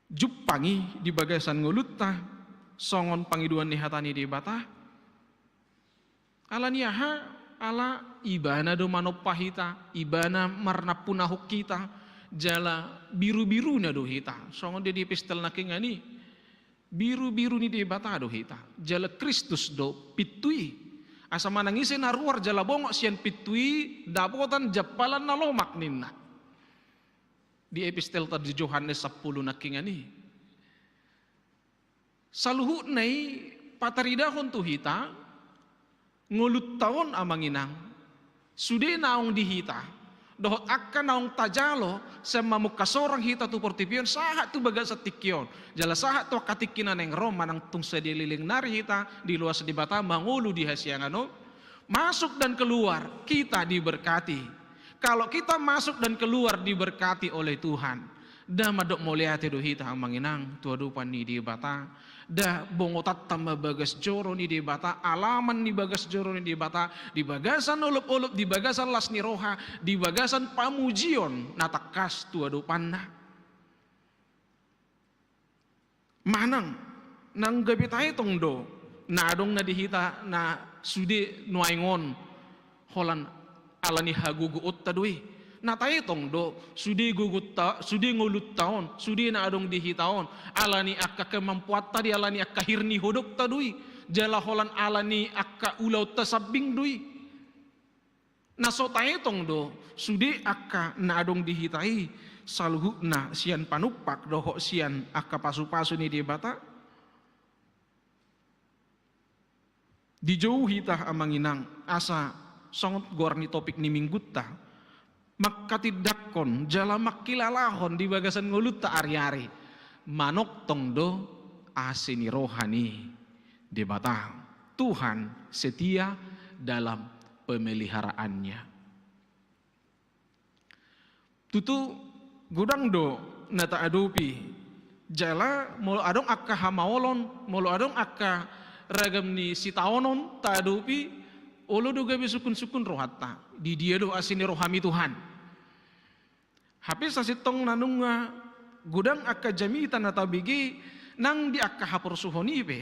jumpang i di bagasan ngolunta songon pangidoan ni hata ni Debata? Ala ni aha? Ala Ibana do manompa hita, Ibana marnampunahon hita, jala birubiruna do hita. Songon dia di epistel nangkiningan i, birubiru ni Debata do hita, jala Kristus do pintu i. Asa manang ise na ruar jala bongot sian pintu i, dapotan jampalan na lomak, ninna di epistelta di Johannes sampulu nangkiningan i. Saluhutna i pataridahon tu hita, ngolunta on, amang inang, sude naung di hita, dohot angka naung tajalo sian mamungka sorang hita tu portibi on, sahat tu bagasan tingki on, jala sahat tu angka tingki na naeng ro manang tung sadia leleng nari hita diloas Debata mangolu di hasiangan on. Masuk dan keluar kita diberkati. Kalau kita masuk dan keluar diberkati oleh Tuhan, nda mandok mauliate do hita, amang inang, tu adopan ni Debata? Nda bongotanta ma bagas joro ni Debata, alaman ni bagas joro ni Debata, di bagasan olopolop, di bagasan las ni roha, di bagasan pamujion na tangkas tu adopanna? Manang nang gabe taetong do na adong na di hita na sude nuaeng on holan ala ni hagogoonta do i. Na taetong do sude gogonta, sude ngolunta on, sude na adong di hita on, ala ni angka kemampuanta do i, ala ni angka hir ni hodokta do i, jala holan ala ni angka ulaonta sambing do i. Na so taetong do sude angka na adong di hita i, saluhutna sian panumpak dohot sian angka pasupasu ni Debata. Dijou hita, amang inang, asa songon goar ni topik ni minggunta, mangkatindangkon jala mangkilalahon di bagasan ngolunta ariari, manongtong do asi ni roha ni Debata, Tuhan setia dalam pemeliharaannya. Tutu godang do na taadopi, jala molo adong angka hamaolon, molo adong angka ragam ni sitaonon taadopi, olo do gabe sungkun-sungkun rohanta. Di dia do asi ni rohami Tuhan? Hape sasintongna nunga godang angka jamita na tabege nang di angka haporsuhon i pe,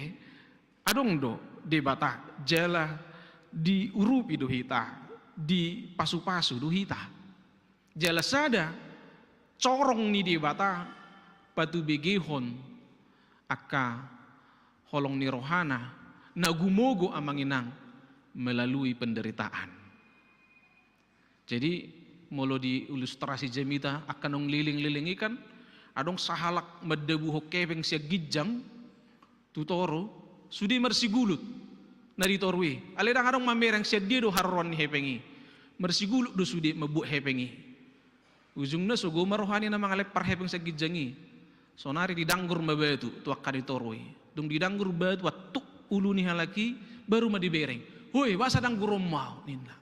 adong do Debata, jala diurupi do hita, dipasupasu do hita. Jala sada corong ni Debata patubegehon angka holong ni rohana na gumogo amang inang melalui penderitaan. Jadi, molo diilustrasi jamita angka naung leleng-leleng i kan, adong sahalak mandabuhon hepeng sian ginjang tu toru, sude marsigulut na di toru i. Alai ndang adong mamereng sian dia do haroroan ni hepeng i. Marsigulut do sude mambuat hepeng i. Ujungna so gomar rohani na mangalempar hepeng sian ginjang i. Sonari didanggur ma batu tu angka di toru i. Dung didanggur batu, attuk ulu ni halak i, baru ma dibereng. "Hoe, boasa dangguronmu au?" ninna.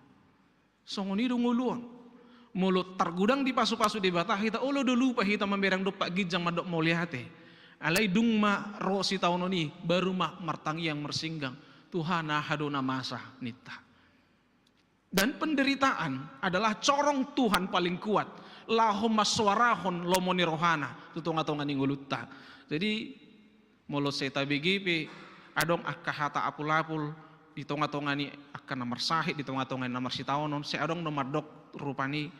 Songon i do ngolu on. Molo targodang dipasupasu Debata hita, olo do lupa hita mamereng dompak ginjang mandok mauliate. Alai dung ma ro sitaonon i, baru ma martangiang marsinggang, "Tuhan, aha do na masa?" ninta. Dan penderitaan adalah corong Tuhan paling kuat laho mansoarahon lomo ni rohana tu tonga-tonga ni ngolunta. Jadi, molo sai tabege pe adong angka hata apul-apul di tonga-tonga ni angka na marsahit, di tonga-tonga ni na marsitaonon, sai adong do mandok rupani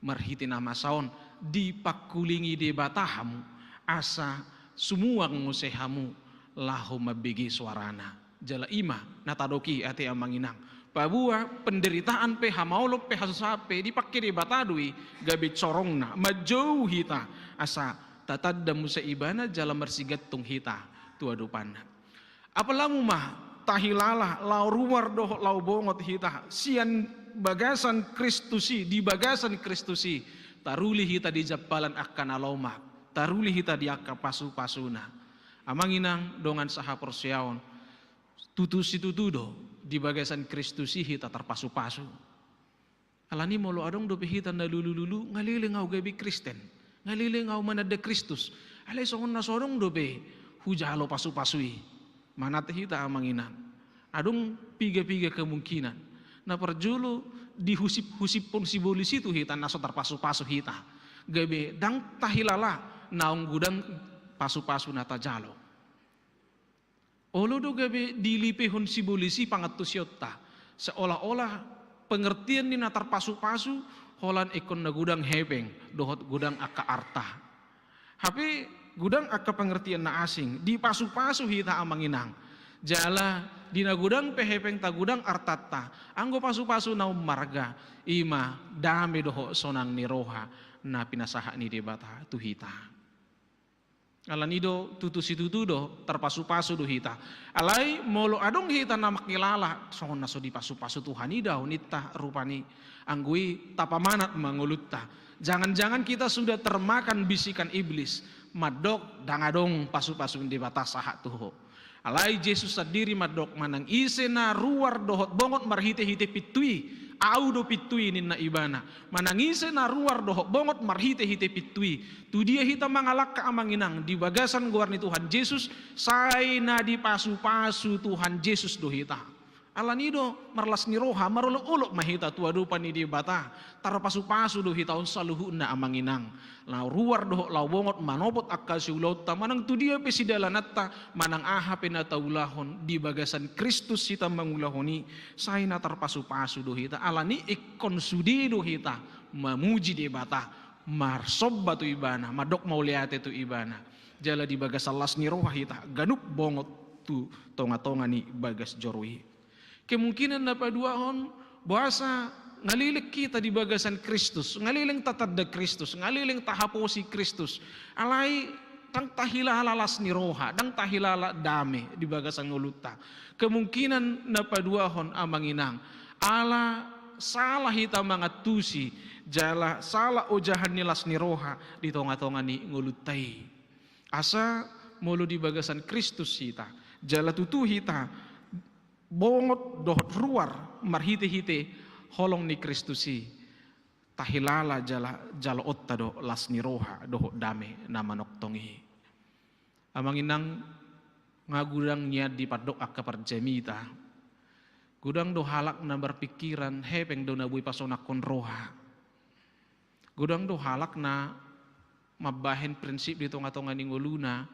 marhite na masa on, dipangkulingi Debata hamu, asa sumuang muse hamu laho mambege soarana. Jala i ma na tadok i ate amang inang. Paboa penderitaan pe, hamaolon pe, hasusaan pe, dipangke Debata do i gabe corongna, manjou hita, asa tatanda muse ibana jala marsigantung hita tu adopanna. Apala hamu ma tahilala, laho ruar dohot laho bongot hita, sian bagasan Kristus i, di bagasan Kristus i, taruli hita di jampalan angka na lomak, taruli hita di angka pasu-pasuna. Amang inang dongan sahaporseaon, tutu situtu do di bagasan Kristus i hita tarpasu-pasu. Alani molo adong dope hita na lulu-lulu, nga leleng au gabe Kristen, nga leleng au mananda Kristus. Alai songon na so adong dope hujalo pasu-pasu i. Manat hita amang inang. Adong piga-piga kemungkinan. Na parjolo, dihusip-husiphon sibolis i tu hita na so tarpasu-pasu hita. Gabe ndang tahilala naung godang pasu-pasu na tajalo. Olo do gabe dilipehon sibolis i pangantusionta, seolah-olah pengertian ni na tarpasu-pasu holan ingkon na godang hepeng dohot godang angka arta. Hape godang angka pengertian na asing, dipasu-pasu hita amang inang. Jala di na godang pe hepengta, godang artanta, anggo pasu-pasu na ummarga, i ma dame dohot sonang ni roha na pinasahat ni Debata tu hita. Alani do tutu situtu do tarpasu-pasu do hita. Alai molo adong hita na mangkilala songon na so dipasu-pasu Tuhan i do au ninta, rupani anggo i tapamanat ma ngolunta. Jangan-jangan kita sudah termakan bisikan iblis, mandok ndang adong pasu-pasu ni Debata sahat tu ho. Alai Jesus sandiri mandok, manang ise na ruar dohot bongot marhite-hite pintu i, au do pintu i ninna ibana. Manang ise na ruar dohot bongot marhite-hite pintu i. Tu dia hita mangalangka amang inang di bagasan goar ni Tuhan Jesus, sai na dipasu-pasu Tuhan Jesus do hita. Alani do marlas ni roha, marolop-olop ma hita tu adopan ni Debata. Tarpasu-pasu do hita on saluhutna amang inang. Laho ruar dohot laho bongot manopot angka siulaonta, manang tu dia pe sidalananta, manang aha pe na taulahon di bagasan Kristus hita mangulahon i, sai na tarpasu-pasu do hita. Alani ingkon sude do hita mamuji Debata, marsomba tu Ibana, mandok mauliate tu Ibana. Jala di bagasan las ni roha hita ganup bongot tu tonga-tonga ni bagas joro i. Kemungkinan na paduahon, boasa nga leleng hita di bagasan Kristus, nga leleng tatanda Kristus, nga leleng tahaposi Kristus. Alai ndang tahilala las ni roha, ndang tahilala dame di bagasan ngolunta. Kemungkinan na paduahon amang inang, ala sala hita mangantusi, jala sala ojahan ni las ni roha di tonga-tonga ni ngolunta i. Asa molo di bagasan Kristus hita, Jala tutu hita bongot dohot ruar marhite-hite holong ni Kristus i, tahilala jala jaloonta do las ni roha dohot dame na manongtong i. Amang inang, nga godang nian dipandok angka parjamita. Godang do halak na marpingkiran hepeng do na boi pasonangkon roha. Godang do halak na mambahen prinsip di tonga-tonga ni ngoluna,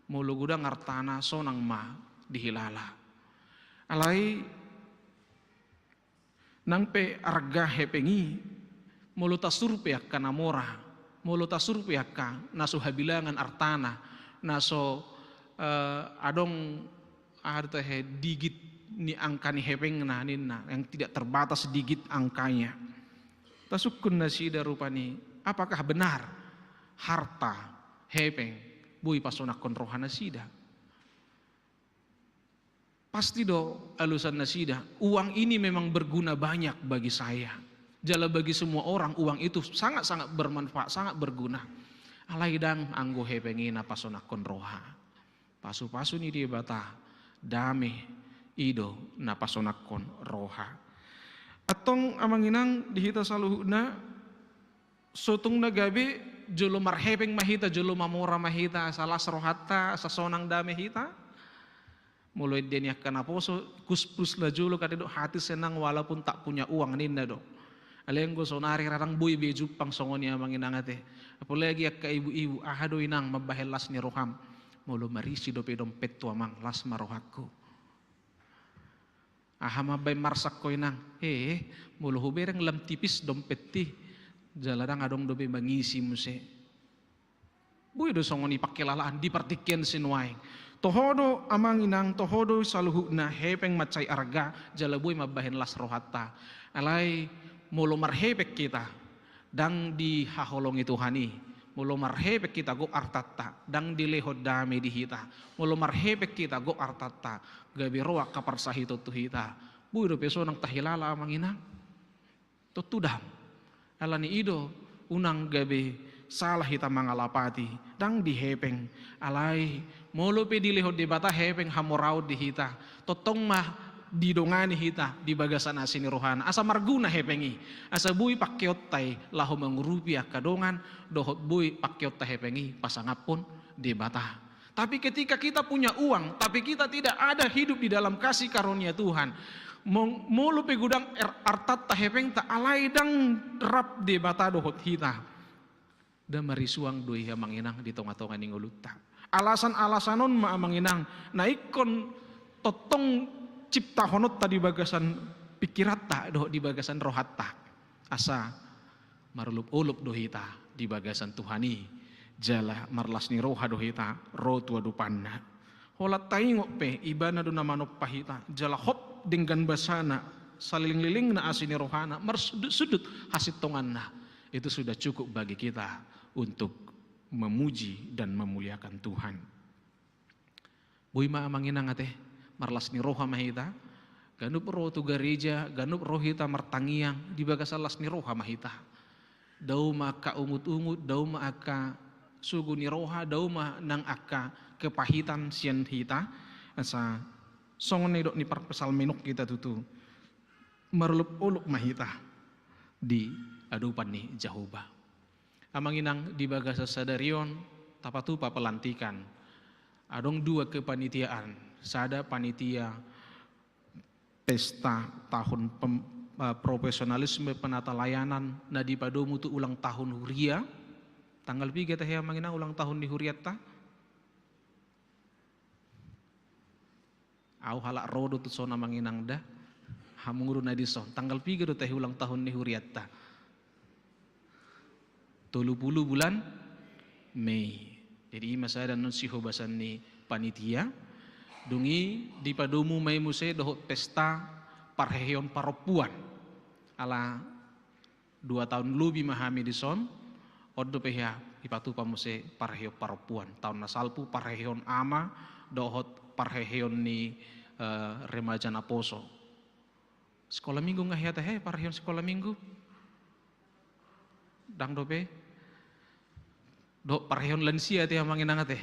molo godang artana sonang ma dihilala. Alai nang pe arga hepeng i, molo tasurvei angka na mora, molo tasurvei angka na so habilangan artana, na so, eh, adong, aha do tahe, digit ni angka ni hepengna ninna, yang tidak terbatas digit angkanya. Tasungkun nasida rupani, apakah benar harta, hepeng, boi pasonangkon roha nasida? Pasti do alusan nasida, uang ini memang berguna banyak bagi saya. Jala bagi semua orang uang itu sangat-sangat bermanfaat, sangat berguna. Alai ndang anggo hepeng i na pasonangkon roha. Pasu-pasu ni Debata, dame i do na pasonangkon roha. Antong amang inang di hita saluhutna, so tung na gabe jolo marhepeng ma hita, jolo mamora ma hita, asa las rohanta, asa sonang dame hita. Molo ende ni angka naposo, kuspus na jolo kade do, hati senang walaupun tak punya uang ninna do. Alai anggo sonari ra ndang boi be jumpang songon i amang inang ate. Apalagi angka ibu-ibu, aha do inang mambahen las ni roham? Molo marisi dope dompethu amang, las ma rohangku. Aha mambahen marsak ho inang? Eh, molo hubereng lam tipis dompet i, jala ndang adong dope mangisi muse. Boi do songon i pangkilalaan di partingkian sinuaeng. Toho do amang inang, toho do saluhutna, hepeng mansai arga, jala boi mambahen las rohanta. Alai molo marhepeng hita, ndang dihaholongi Tuhan i. Molo marhepeng hita gok artanta, ndang dilehon dame di hita. Molo marhepeng hita gok artanta, gabe ro angka parsahiton tu hita. Boi dope sonang tahilala amang inang. Tontu ndang. Alani i do, unang gabe salah hita mangalapati, ndang di hepeng. Alai molo pe dilehon Debata hepeng hamoraon di hita, tongtong ma didongani hita di bagasan asi ni rohana, asa marguna hepeng i, asa boi pangkeonta i laho mangurupi angka dongan, dohot boi pangkeonta hepeng i pasangaphon Debata. Tapi ketika kita punya uang, tapi kita tidak ada hidup di dalam kasih karunia Tuhan, mong-, molo pe godang er-, artanta, hepengta, alai ndang rap Debata dohot hita, nda marisuang do i amang inang di tonga-tonga ni ngolunta. Alasan-alasan on ma amang inang na ingkon tongtong ciptahononta di bagasan pingkiranta dohot di bagasan rohanta, asa marolop-olop do hita di bagasan Tuhan i, jala marlas ni roha do hita ro tu adopanna. Holan taingot pe, Ibana do na manompa hita, jala hot denggan basana, salelenglelengna asi ni rohana, marsundut-sundut hasintonganna. Itu sudah cukup bagi kita untuk memuji dan memuliakan Tuhan. Boi ma amang inang ate, marlas ni roha ma hita, ganup ro tu gareja, ganup ro hita martangiang, di bagasan las ni roha ma hita. Dao ma angka ungut-ungut, dao ma angka sogo ni roha, dao ma nang angka kepahitan sian hita, asa songon na nidok ni parpsalmen on hita tutu, marolop-olop ma hita di adopan ni Jahowa. Amang inang, di bagasan sadari on, tapatupa pelantikan. Adong dua kepanitiaan, sada panitia pesta tahun pem-, eh, profesionalisme penata layanan na dipadomu tu ulang tahun huria. Tanggal piga tahe amang inang ulang tahun ni hurianta? Au halak ro do tu son amang inang da. Hamu do na dison. Tanggal piga do tahe ulang tahun ni hurianta? Tolu pulu bulan Mei. Jadi i ma sada annon sihobasan ni panitia. Dung i dipadomu ma i muse dohot pesta parheheon parompuan. Ala dua taon lobi ma hami dison, on dope hea dipatupa muse parheheon parompuan. Taon na salpu parheheon ama dohot parheheon ni, eh, remaja naposo. Sikola minggu nga hea tahe parheheon sikola minggu? Ndang dope? Dohot parheheon lansia ate amang inang ate.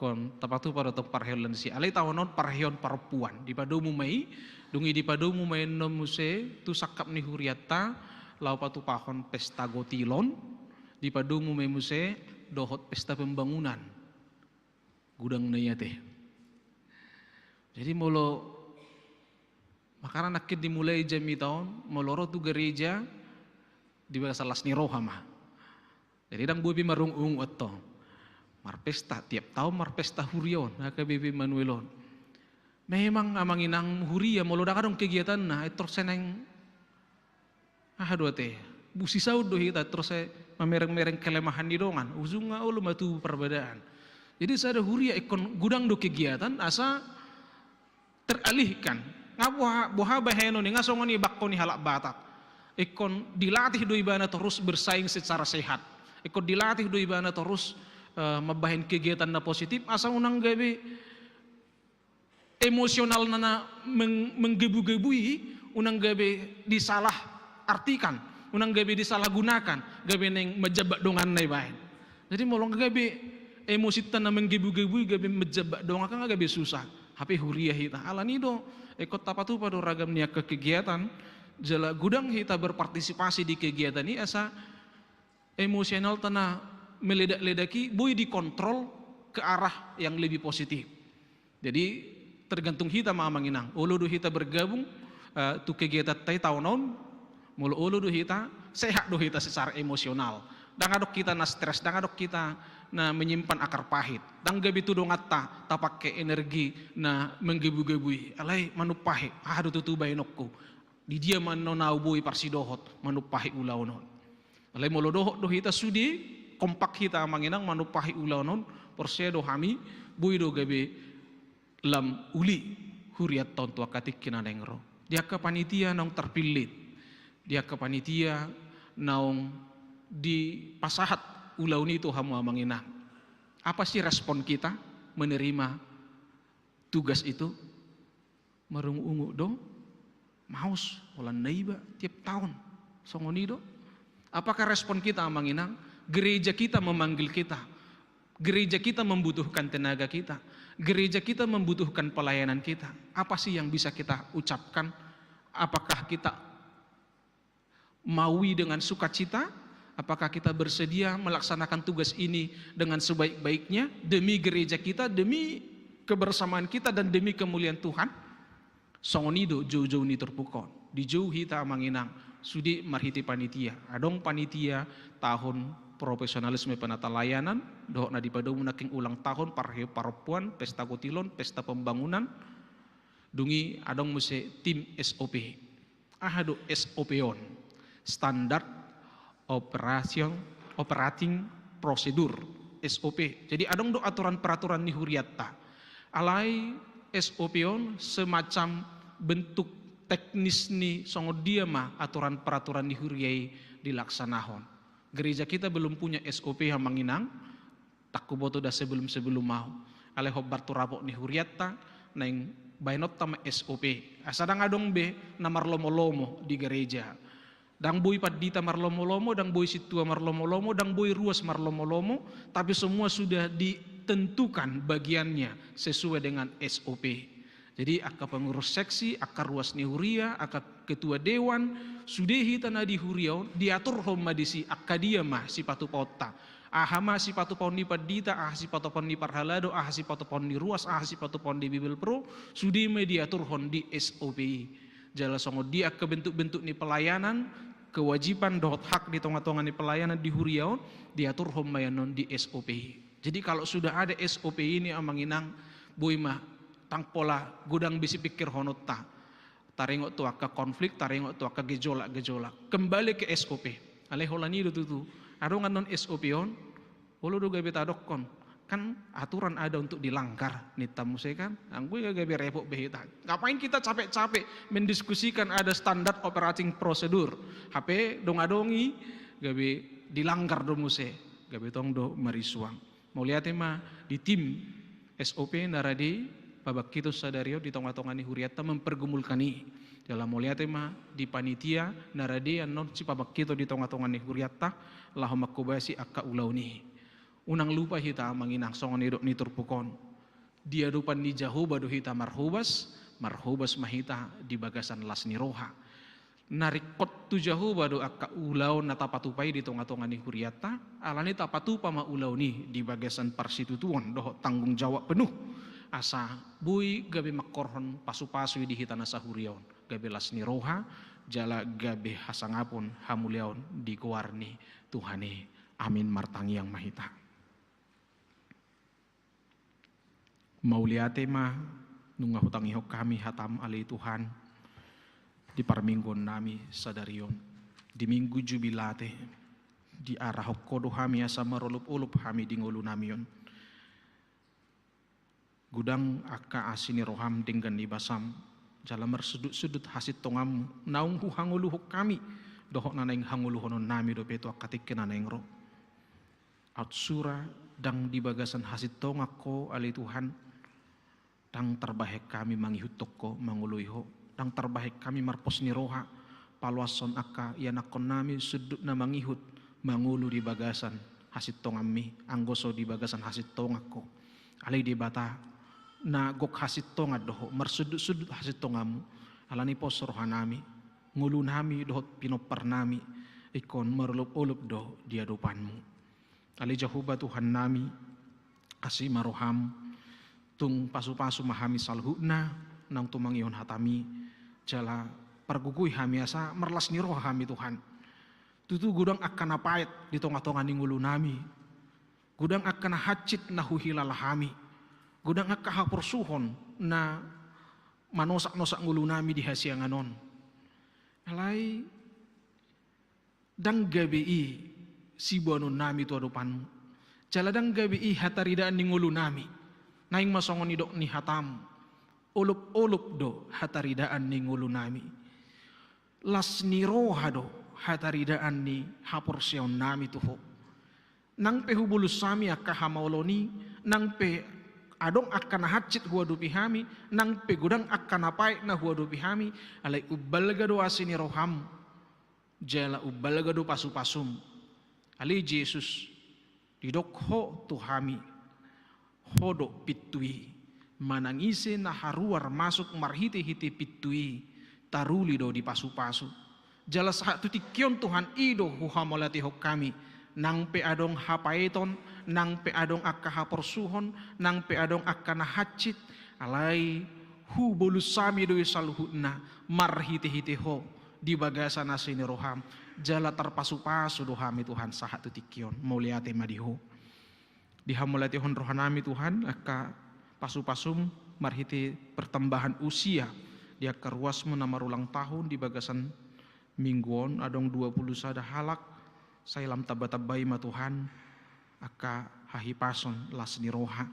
Ingkon tapatupa do tong parheon lansia. Alai taon on parheon parompuan. Dipadomu ma i, dung i dipadomu ma i annon muse tu sangkap ni hurianta, laho patupahon pesta gotilon, dipadomu ma i muse dohot pesta pembangunan. Godang na i ate. Jadi molo, makana nangkin dimulai jamita on, molo ro tu gareja, dibagas las ni roha ma. Jadi ndang boi be marungut-ungut antong. Marpesta, tiap taon marpesta huria on, angka B P Immanuel on. Memang amang inang, huria molo ndang adong kegiatanna, ai torus naeng, aha do ate, busisaut do hita, torus mamereng-mereng kelemahan ni dongan, ujungna olo ma tubu parbadaan. Jadi sada huria ingkon godang do kegiatan, asa teralihkan. Nga boha, boha bahenon i, nga songon i bangko ni halak Batak. Ingkon dilatih do ibana torus bersaing secara sehat. Ingkon dilatih do ibana torus, eh, mambahen kegiatan na positif, asa unang gabe emosionalna na meng-, menggebu-gebui, unang gabe disalah artikan, unang gabe disalahgunakan, gabe naeng manjambak donganna ibaen. Jadi molo nga gabe emosinta na menggebu-gebui, gabe manjambak dongan, kan nga gabe susah. Hape huria hita. Alani do, ingkon tapatupa do ragam ni angka kegiatan, jala godang hita berpartisipasi di kegiatan i asa emosionalta na meledak-ledak i boi dikontrol ke arah yang lebih positif. Jadi tergantung hita ma amang inang. Olo do hita bergabung, eh, tu kegiatanta i taon on, molo olo do hita, sehat do hita secara emosional. Ndang adong hita na stres, ndang adong hita na menyimpan akar pahit. Ndang gabe tu donganta tapake energi na menggebu-gebui. Alai manumpahi, aha do tutu baenonku. Di dia ma annon ahu boi parsidohot manumpahi ulaon on. Alai molo dohot do hita sude, kompak hita amang inang manumpahi ulaon on, porsea do hami, boi do gabe lam uli hurianta on tu angka tingki na naeng ro. Di angka panitia naung terpillit, di angka panitia naung dipasahat ulaon i tu hamu amang inang. Apa sih respon kita menerima tugas itu? Marungut-ungut do, maos, holan na iba tiap taon. Songon i do. Apakah respon kita amang inang? Gereja kita memanggil kita. Gereja kita membutuhkan tenaga kita. Gereja kita membutuhkan pelayanan kita. Apa sih yang bisa kita ucapkan? Apakah kita maui dengan sukacita? Apakah kita bersedia melaksanakan tugas ini dengan sebaik-baiknya demi gereja kita, demi kebersamaan kita, dan demi kemuliaan Tuhan? Songon i do jou-jou ni turpuk on. Dijou hita amang inang, sude marhite panitia. Adong panitia tahun profesionalisme penatalayanan, dohot na dipadomu nangkin ulang tahun, parhe-, parompuan, pesta gotilon, pesta pembangunan. Dung i adong muse tim S O P. Aha do S O P on? Standard Operation, Operating Procedure, S O P. Jadi adong do aturan peraturan ni hurianta. Alai S O P on semacam bentuk teknis ni songon dia ma aturan peraturan ni huria i dilaksanahon. Gereja kita belum punya S O P amang inang, Ndang huboto da sebelum-sebelum ahu. Alai hombar tu rapot ni hurianta, naeng baenonta ma S O P. Asa ndang adong be na marlomo-lomo di gereja. Ndang boi pandita marlomo-lomo, ndang boi sintua marlomo-lomo, ndang boi ruas marlomo-lomo, tapi semua sudah ditentukan bagiannya sesuai dengan S O P. Jadi angka pengurus seksi, angka ruas ni huria, angka ketua dewan, sude hita na di huria on, diaturhon ma disi angka dia ma sipatupaonta. Aha ma sipatupaon ni pandita, aha sipatupaon ni parhalado, aha sipatupaon ni ruas, aha sipatupaon ni Bibelvrouw, sude ma diaturhon di S O P i. Jala songon dia angka bentuk-bentuk ni pelayanan, kewajiban dohot hak di tonga-tonga ni pelayanan di huria on, diaturhon ma i annon di S O P i. Jadi kalau sudah ada S O P ini, amang inang, boi ma, ndang pola godang be sipingkirhononta. Taringot tu angka konflik, taringot tu angka gejolak-gejolak. Kembali ke S O P. Alai holan i do tutu. Adong annon S O P on, olo do gabe tadokkon, kan aturan ada untuk dilanggar, ninta muse kan. Anggo i gabe repot be hita. Ngapain kita capek-capek mendiskusikan ada standar operating procedure? Hape dung adong i gabe dilanggar do muse. Gabe tong do marisuang. Mauliate ma di tim S O P na rade pabangkithon sadari on di tonga-tonga ni hurianta mempergumulkan i. Jala mauliate ma di panitia na rade annon sipabangkithon di tonga-tonga ni hurianta laho manghobasi angka ulaon i. Unang lupa hita manginang songon nidok ni turpuk on. Di adopan ni Jahowa do hita marhobas, marhobas ma hita di bagasan las ni roha. Na ringkot tu Jahowa do angka ulaon na tapatupa i di tonga-tonga ni hurianta, alani tapatupa ma ulaon i di bagasan parsitutuon dohot tanggung jawab penuh. Asa boi gabe mangkorhon pasu-pasu i di hita na sahuria on, gabe las ni roha, jala gabe hasangapon hamuliaon di goar ni Tuhan i. Amin. Martangiang ma hita. Mauliate ma nunga hutangihon hami hatam ale Tuhan, di parmingguon nami sadari on, di minggu jubilate, diarahon Ho do hami asa marolop-olop hami di ngolu nami on. Godang angka asi ni roham denggan ni basam, jala marsundut-sundut hasintonganmu naung huhangoluhon hami, dohot na naeng hangoluhonon nami dope tu angka tingki na naeng ro. Aut sura, ndang di bagasan hasintongan Ho ale Tuhan, ndang tarbahen hami mangihuthon Ho, mangoloi Ho, ndang tarbahen hami marpos ni roha, paloashon angka ianakhon nami sundut na mangihut, mangolu di bagasan hasintonganmi, anggo so di bagasan hasintongan Ho. Alai Debata, na gok hasintongan do Ho, marsundut-sundut hasintonganmu, alani pos roha nami, ngolu nami dohot pinompar nami, ingkon marolop-olop do di adopanmu. Ale Jahowa Tuhan nami, asi ma roham, tung pasu-pasu ma hami saluhutna, naung tumangihon hatami, jala pargogoi hami asa marlas ni roha hami Tuhan. Tutu godang angka na paet di tonga-tonga ni ngolu nami, godang angka na hansit na huhilala hami, godang angka haporsuhon na manosak-nosak ngolu nami di hasiangan on. Alai ndang gabe i siboanon nami tu adopanmu. Jala ndang gabe i hataridaan ni ngolu nami. Naeng ma songon nidok ni hatam, olop-olop do hataridaan ni ngolu nami. Las ni roha do hataridaan ni haporseaon nami tu Ho. Nang pe hubolus hami angka hamaolon i, nang pe adong angka na hansit huadopi hami, nang pe godang angka na paet na huadopi hami, alai umbalga do asi ni roham, jala umbalga do pasu-pasum. Ale Jesus, didok Ho tu hami, Ho do pintu i, manang ise na haruar masuk marhite-hite pintu i, taruli do dipasu-pasu. Jala sahat tu tingki on Tuhan, i do huhamauliatehon hami, nang pe adong hapaeton, nang pe adong angka haporsuhon, nang pe adong angka na hansit, alai hubolus hami do i saluhutna marhite-hite Ho di bagasan asi ni roham, jala tarpasu-pasu do hami Tuhan sahat tu tingki on. Mauliate ma di Ho. Dihamauliatehon roha nami Tuhan angka pasu-pasum marhite pertambahan usia di angka ruasmu na marulang tahun di bagasan minggu on, adong dua puluh sada halak. Sai lam tamba-tambai ma Tuhan angka hahipason, las ni roha,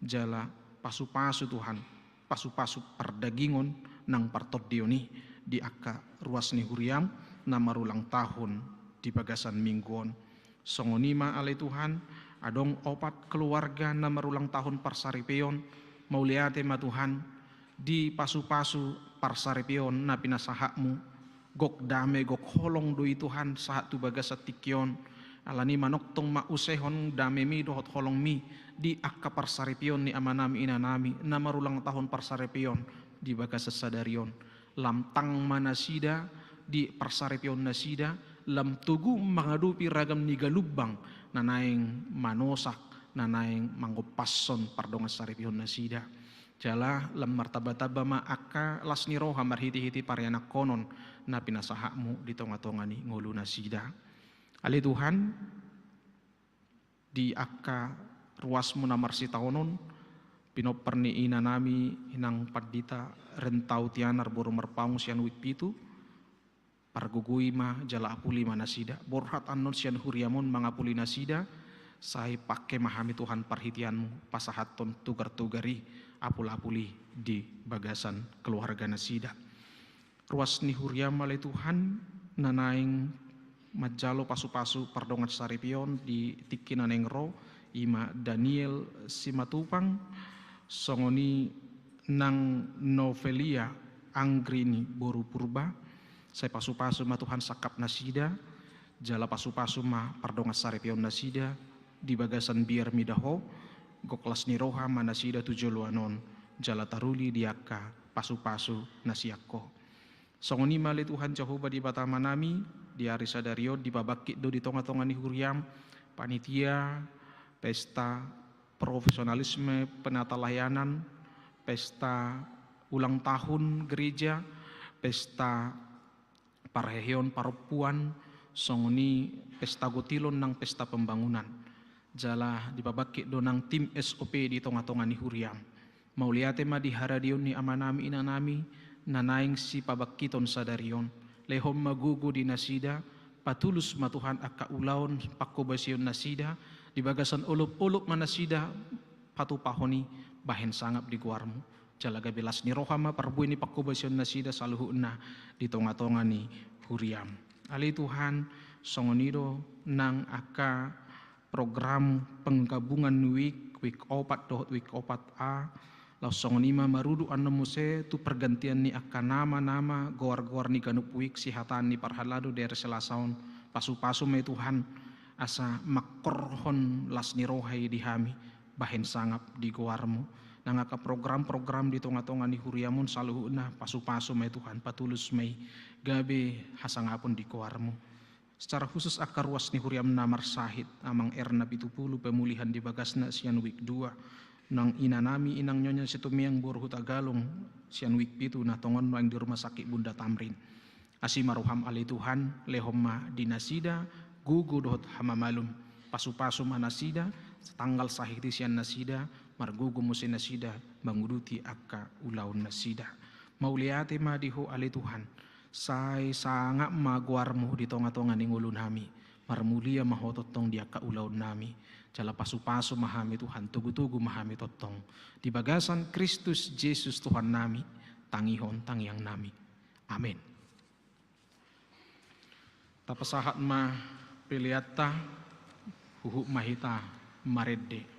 jala pasu-pasu Tuhan, pasu-pasu pardagingon nang partondion i di angka ruas ni huriam na marulang tahun di bagasan minggu on. Songon i ma ale Tuhan, adong opat keluarga na marulang tahun parsaripeon. Mauliate ma Tuhan, di pasu-pasu parsaripeon na pinasahatmu, gok dame gok holong do i Tuhan sahat tu bagasan tingki on. Alani manongtong ma usehon damemi dohot holongmi di angka parsaripeon ni amanami inanami na marulang tahun parsaripeon di bagasan sadari on. Lam tang ma nasida di parsaripeon nasida, lam togu mangadopi ragam ni galumbang na naeng manosak, na naeng mangompashon pardongan saripeon nasida. Jala lam martamba-tamba ma angka las ni roha marhite-hite parianakhonon na pinasahatmu di tonga-tonga ni ngolu nasida. Ale Tuhan, di angka ruasmu na marsitaonon, pinompar ni inanami inang pandita Rentau Tianar boru Marpaung sian Wik Pitu, pargogoi ma jala apuli ma nasida. Borhat annon sian huriam on mangapuli nasida, sai pangke ma hami Tuhan parhiteanmu pasahathon tugar-tugar i, apul-apul i di bagasan keluarga nasida. Ruas ni huriam ale Tuhan, na naeng manjalo pasu-pasu pardongan saripeon di tingki na naeng ro, i ma Daniel Simatupang, songon i nang Novelia Anggrini boru Purba. Sai pasu-pasu ma Tuhan sangkap nasida, jala pasu-pasu ma pardongan saripeon nasida, di bagasan biar mida Ho, gok las ni roha ma nasida tu joloan on, jala taruli di angka pasu-pasu na sian Ho. Songon i ma ale Tuhan Jahowa Debata Amanami, di ari sadari on dipabangkit do di tonga-tonga ni huriaM, panitia, pesta profesionalisme penata layanan, pesta ulang tahun gereja, pesta parheheon parompuan, songon i pesta gotilon nang pesta pembangunan. Jala dipabangkit do nang tim S O P di tonga-tonga ni huriaM. Mauliate ma di haradeon ni amanami inanami, na naeng sipabangkiton sadari on. Lehon ma gogo di nasida, patulus ma Tuhan angka ulaon panghobasion nasida, di bagasan olop-olop ma nasida patupahon i bahen sangap di goarMu. Jala gabe las ni roha ma parbue ni panghobasion nasida saluhutna di tonga-tonga ni huriaM. Ale Tuhan, songon i do nang angka program penggabungan wik, wik opat dohot wik opat A, laos songon i ma marudut annon muse tu pergantian ni angka nama-nama goar-goar ni ganup wik sihataan ni parhalado di ari Selasa on. Pasu-pasu ma i Tuhan, asa mangkorhon las ni roha i di hami, bahen sangap di goarMu. Nang angka program-program di tonga-tonga ni huriaM on saluhutna, pasu-pasu ma i Tuhan, patulus ma i, gabe hasangapon di goarMu. Secara khusus angka ruas ni huriaM na marsahit, Amang Erna Pitupulu, pemulihan di bagasna sian wik dua. Nang inanami Inang Nyonya Situmeang boru Hutagalung sian wik pitu na tongon nuaeng di rumah sakit Bunda Tamrin. Asi ma rohaM ale Tuhan, lehon ma di nasida gogo dohot hamamalum. Pasu-pasu ma nasida, tanggal sahit i sian nasida, margogo muse nasida manguduti angka ulaon nasida. Mauliate ma di Ho ale Tuhan. Sai sangap ma goarMu di tonga-tonga ni ngolunami. Marmulia ma Ho tongtong di angka ulaonnami. Jala pasu-pasu ma hami Tuhan, togu-togu ma hami tongtong. Di bagasan Kristus Jesus Tuhannami, tangihon tangiangnami. Amen. Tapasahat ma peleanta, huhut ma hita marende.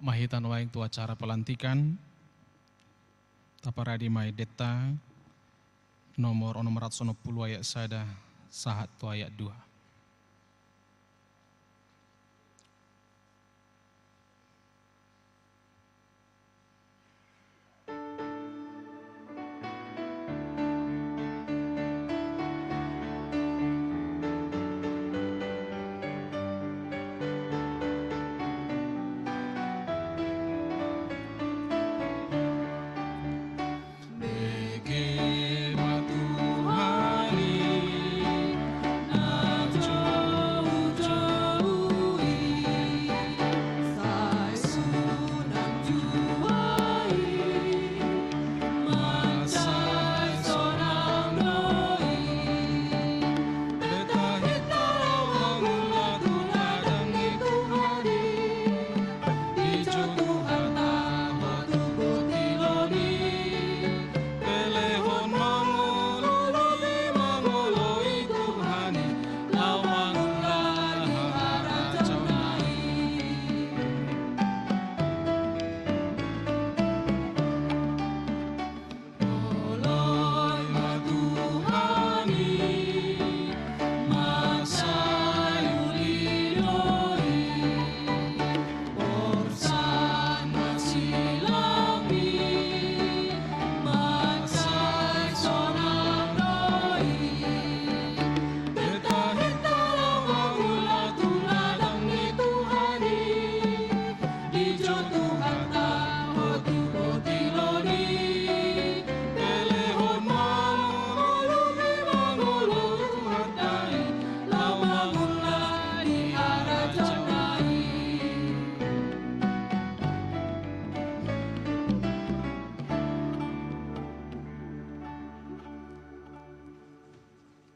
Ma hita nuaeng tu acara pelantikan, taparade ma endenta nomor onom ratus onom pulu ayat sada sahat tu ayat dua.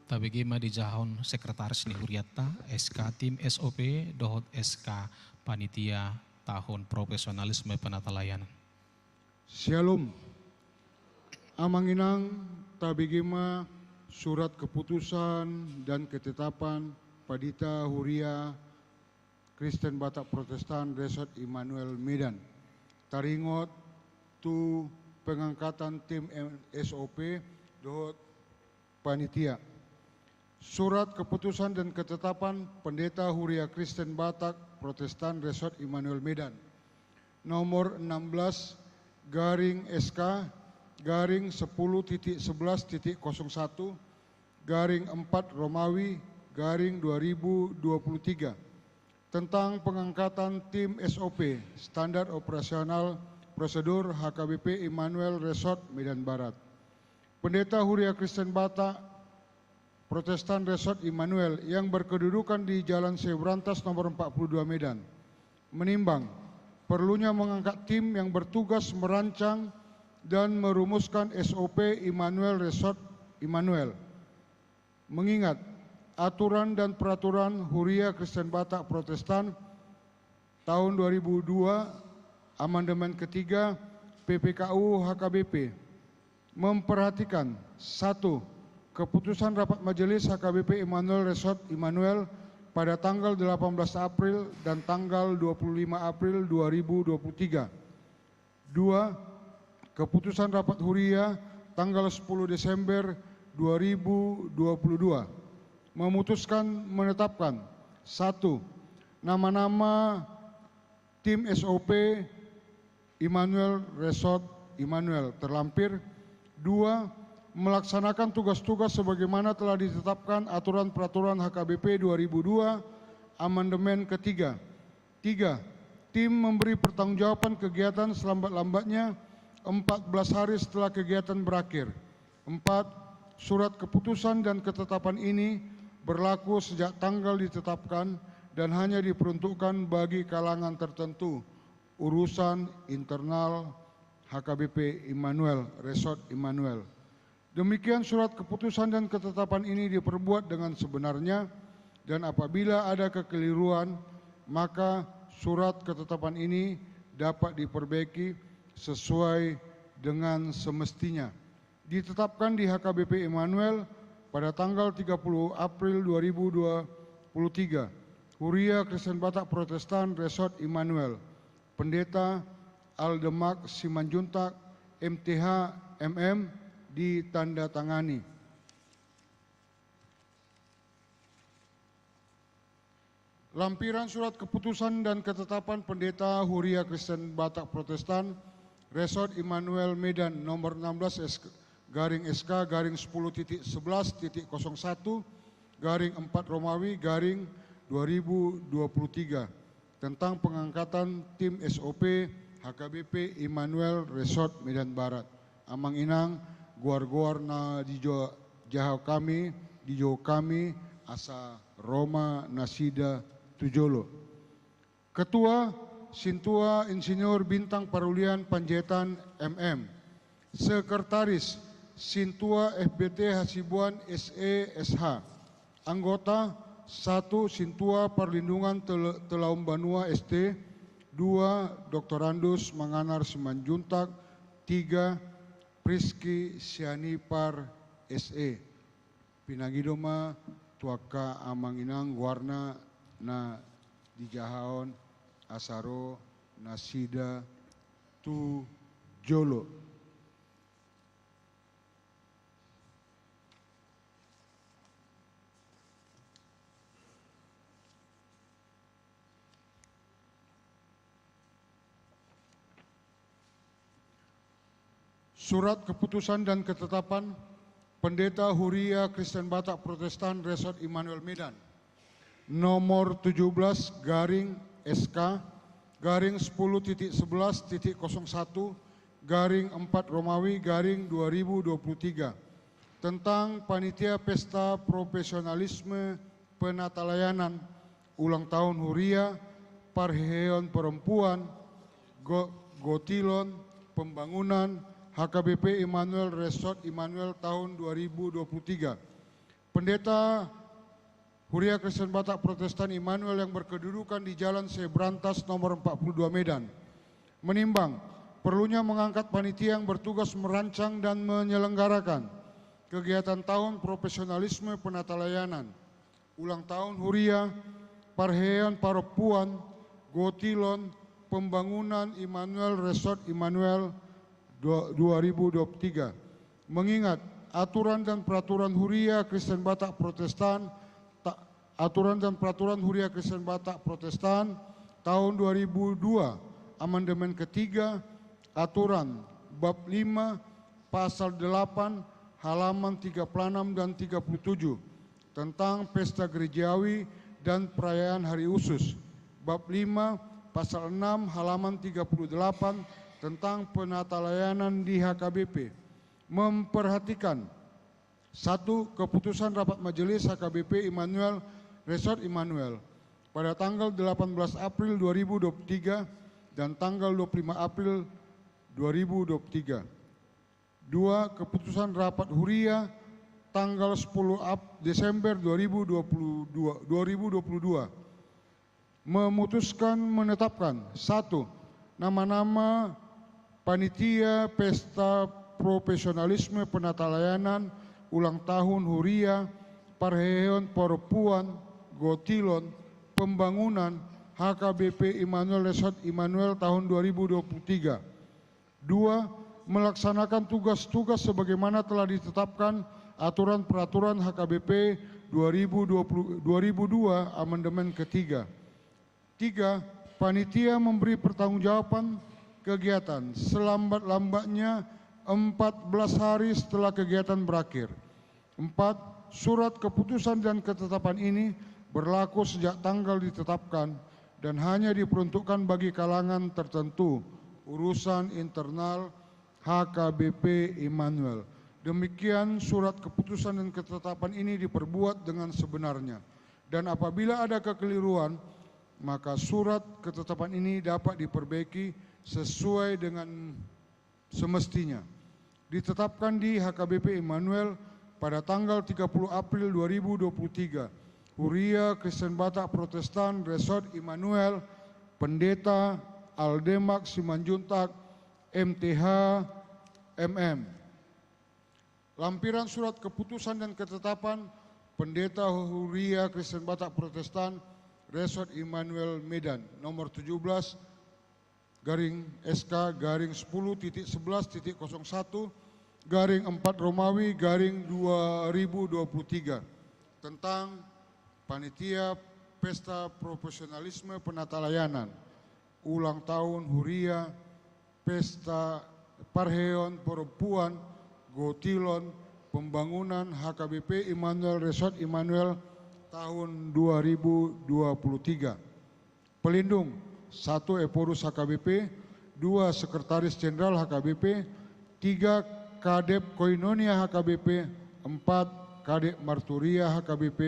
Tabege ma dijahahon sekretaris ni hurianta, S K tim S O P, dohot S K panitia tahun profesionalisme penatalayanan. Syalom. Amang inang, tabege ma surat keputusan dan ketetapan Pandita Huria Kristen Batak Protestan Resort Immanuel Medan. Taringot tu pengangkatan tim M-, S O P dohot panitia. Surat keputusan dan ketetapan Pendeta Huria Kristen Batak Protestan Resort Immanuel Medan. Nomor enam belas garing S K garing sepuluh titik sebelas titik kosong satu garing empat Romawi garing dua ribu dua puluh tiga. Tentang pengangkatan tim S O P, Standar Operasional Prosedur H K B P Immanuel Resort Medan Barat. Pendeta Huria Kristen Batak Protestan Resort Immanuel yang berkedudukan di Jalan Seberantas nomor empat puluh dua Medan menimbang perlunya mengangkat tim yang bertugas merancang dan merumuskan S O P Immanuel Resort Immanuel. Mengingat aturan dan peraturan Huria Kristen Batak Protestan tahun dua ribu dua, amandemen ketiga, P P K U H K B P, memperhatikan, satu, keputusan rapat majelis H K B P Immanuel Resort Immanuel pada tanggal delapan belas April dan tanggal dua puluh lima April dua ribu dua puluh tiga. Dua, keputusan rapat huria tanggal sepuluh Desember dua ribu dua puluh dua memutuskan menetapkan, satu, nama-nama tim S O P Immanuel Resort Immanuel terlampir. Dua, melaksanakan tugas-tugas sebagaimana telah ditetapkan aturan peraturan H K B P dua ribu dua, amandemen ketiga. Tiga, tim memberi pertanggungjawaban kegiatan selambat-lambatnya empat belas hari setelah kegiatan berakhir. Empat, surat keputusan dan ketetapan ini berlaku sejak tanggal ditetapkan dan hanya diperuntukkan bagi kalangan tertentu, urusan internal H K B P Immanuel, Resort Immanuel. Demikian surat keputusan dan ketetapan ini diperbuat dengan sebenarnya, dan apabila ada kekeliruan, maka surat ketetapan ini dapat diperbaiki sesuai dengan semestinya. Ditetapkan di H K B P Immanuel pada tanggal tiga puluh April dua ribu dua puluh tiga, Huria Kristen Batak Protestan Resort Immanuel. Pendeta Aldemak Simanjuntak, M T H, M M, ditandatangani. Lampiran surat keputusan dan ketetapan Pendeta Huria Kristen Batak Protestan, Resort Immanuel Medan, nomor enam belas S K, garing S K garing sepuluh titik sebelas titik kosong satu garing empat Romawi garing dua ribu dua puluh tiga, tentang pengangkatan tim S O P H K B P Immanuel Resort Medan Barat. Amang inang, goar-goar na dijou-, jaha hami, dijou hami, asa ro ma nasida tu jolo. Ketua, Sintua Insinyur Bintang Parulian Panjaitan, M M. Sekretaris, Sintua F B T Hasibuan, S E, S H. Anggota, satu, Sintua Parlindungan Tel-, Telaumbanua, S T, dua, Doktorandus Manganar Simanjuntak, tiga, Priski Sianipar, S E. Pinangido ma tu angka amang inang goarna na dijahahon asa ro nasida tu jolo. Surat keputusan dan ketetapan Pendeta Huria Kristen Batak Protestan Resort Immanuel Medan, nomor tujuh belas garing S K garing sepuluh titik sebelas titik kosong satu garing empat Romawi garing dua ribu dua puluh tiga, tentang panitia pesta profesionalisme penatalayanan, ulang tahun huria, parheheon perempuan, go-, gotilon, pembangunan, H K B P Immanuel Resort Immanuel tahun dua ribu dua puluh tiga. Pendeta Huria Kristen Batak Protestan Immanuel yang berkedudukan di Jalan Sebrantas nomor empat puluh dua Medan menimbang perlunya mengangkat panitia yang bertugas merancang dan menyelenggarakan kegiatan tahun profesionalisme penatalayanan, ulang tahun huria, parheheon parompuan, gotilon, pembangunan Immanuel Resort Immanuel dua-, dua ribu dua puluh tiga. Mengingat aturan dan peraturan Huria Kristen Batak Protestan, ta-, aturan dan peraturan Huria Kristen Batak Protestan tahun dua ribu dua, amandemen ketiga, aturan bab lima, pasal delapan, halaman tiga puluh enam dan tiga puluh tujuh, tentang pesta gerejawi dan perayaan hari usus. Bab lima, pasal enam, halaman tiga puluh delapan, tentang penatalayanan di H K B P. Memperhatikan, satu, keputusan rapat majelis H K B P Immanuel, Resort Immanuel, pada tanggal delapan belas April dua ribu dua puluh tiga dan tanggal dua puluh lima April dua ribu dua puluh tiga. Dua, keputusan rapat huria tanggal sepuluh Ap-, Desember dua ribu dua puluh dua, dua ribu dua puluh dua, memutuskan, menetapkan, satu, nama-nama panitia pesta profesionalisme penatalayanan ulang tahun huria, parheheon parompuan, gotilon, pembangunan, H K B P Immanuel Resort Immanuel tahun dua ribu dua puluh tiga. Dua, melaksanakan tugas-tugas sebagaimana telah ditetapkan aturan peraturan H K B P dua ribu dua puluh, dua ribu dua, amandemen ketiga. Tiga, panitia memberi pertanggungjawaban kegiatan selambat-lambatnya empat belas hari setelah kegiatan berakhir. Empat, surat keputusan dan ketetapan ini berlaku sejak tanggal ditetapkan dan hanya diperuntukkan bagi kalangan tertentu, urusan internal H K B P Immanuel. Demikian surat keputusan dan ketetapan ini diperbuat dengan sebenarnya. Dan apabila ada kekeliruan, maka surat ketetapan ini dapat diperbaiki sesuai dengan semestinya. Ditetapkan di H K B P Immanuel pada tanggal tiga puluh April dua ribu dua puluh tiga, Huria Kristen Batak Protestan Resort Immanuel, Pendeta Aldemak Simanjuntak, M T H, M M. Lampiran surat keputusan dan ketetapan Pendeta Huria Kristen Batak Protestan Resort Immanuel Medan, nomor tujuh belas, garing S K garing sepuluh titik sebelas titik kosong satu garing empat Romawi garing dua ribu dua puluh tiga, tentang panitia pesta profesionalisme penatalayanan ulang tahun huria, pesta parheon perempuan, gotilon, pembangunan H K B P Immanuel Resort Immanuel tahun dua ribu dua puluh tiga. Pelindung, satu Ephorus H K B P, dua Sekretaris Jenderal H K B P, tiga Kadep Koinonia H K B P, empat Kadep Marturia H K B P,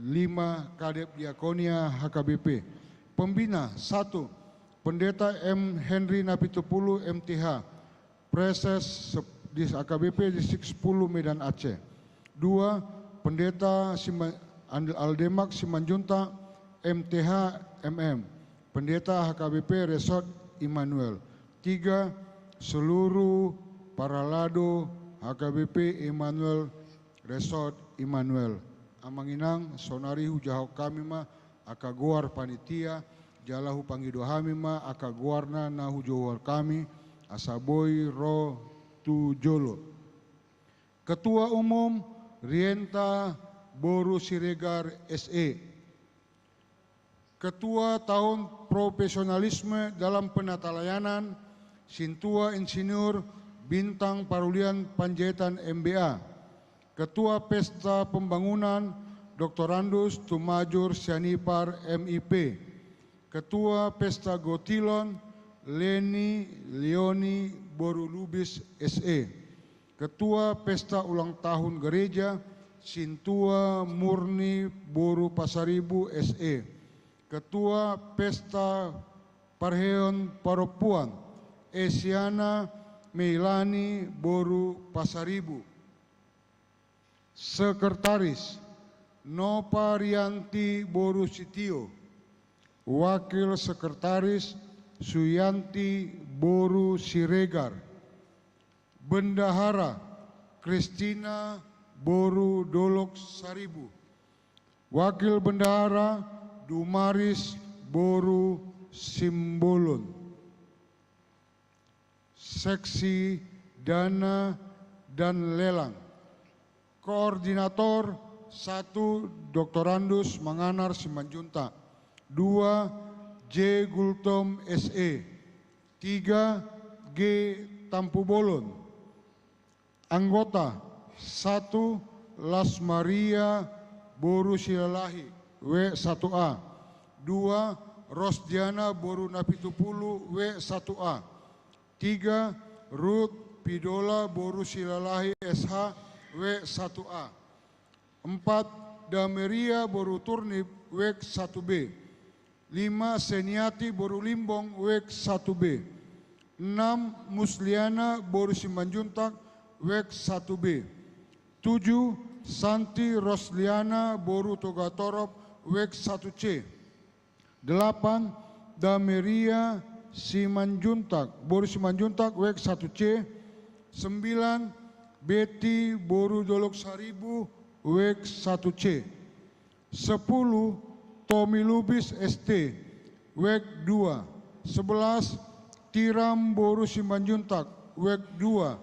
lima Kadep Diakonia H K B P. Pembina, satu Pendeta M Henry Napitupulu M T H, Praeses sep-, di H K B P Distrik sepuluh Medan Aceh. Dua, Pendeta Sima-, Al-, Aldemak Simanjuntak M T H M M, Pendeta H K B P Resort Immanuel. Tiga, seluruh parhalado H K B P Immanuel Resort Immanuel. Amang inang, sonari hujahahon hami ma angka goar panitia, jala hupangido hami ma angka goarna na hujou hami, asa boi ro tu jolo. Ketua Umum, Rienta boru Siregar S E. Ketua Tahun Profesionalisme dalam Penatalayanan, Sintua Insinyur Bintang Parulian Panjaitan M B A. Ketua Pesta Pembangunan, Doktorandus Tumajur Sianipar M I P. Ketua Pesta Gotilon, Leni Leoni boru Lubis S E. Ketua Pesta Ulang Tahun Gereja, Sintua Murni boru Pasaribu S E. Ketua Pesta Parheon Parompuan, Esiana Meilani boru Pasaribu. Sekretaris, Nopa Rianti boru Sitio. Wakil Sekretaris, Suyanti boru Siregar. Bendahara, Kristina boru Dolok Saribu. Wakil Bendahara, Dumaris boru Simbolon. Seksi dana dan lelang. Koordinator, satu Doktorandus Manganar Simanjuntak, dua J Gultom S E, tiga G Tampubolon. Anggota, satu Las Maria boru Silalahi W satu A, dua Rosdiana boru Napitupulu W satu A, tiga Ruth Pidola boru Silalahi S H W satu A, empat Dameria boru Turnip W satu B, lima Seniati boru Limbong W satu B, enam Musliana boru Simanjuntak W satu B, tujuh Santi Rosliana boru Togatorop W satu C, delapan Dameria Simanjuntak boru Simanjuntak W satu C, sembilan Beti boru Dolok Saribu W satu C, sepuluh Tomi Lubis S T W dua, sebelas Tiram boru Simanjuntak W dua,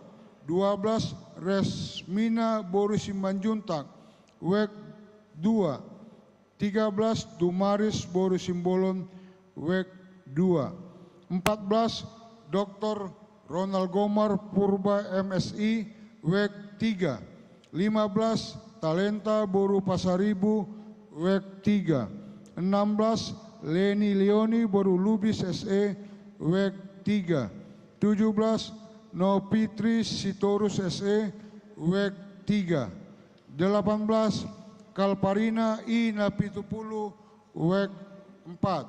dua belas Resmina boru Simanjuntak W dua, tiga belas Dumaris boru Simbolon W dua, empat belas Doktor Ronald Gomar Purba M Si W tiga, lima belas Talenta boru Pasaribu W tiga, enam belas Leni Leoni boru Lubis S E W tiga, tujuh belas Novitri Sitorus S E W tiga, delapan belas Kalparina I Napitupulu W empat,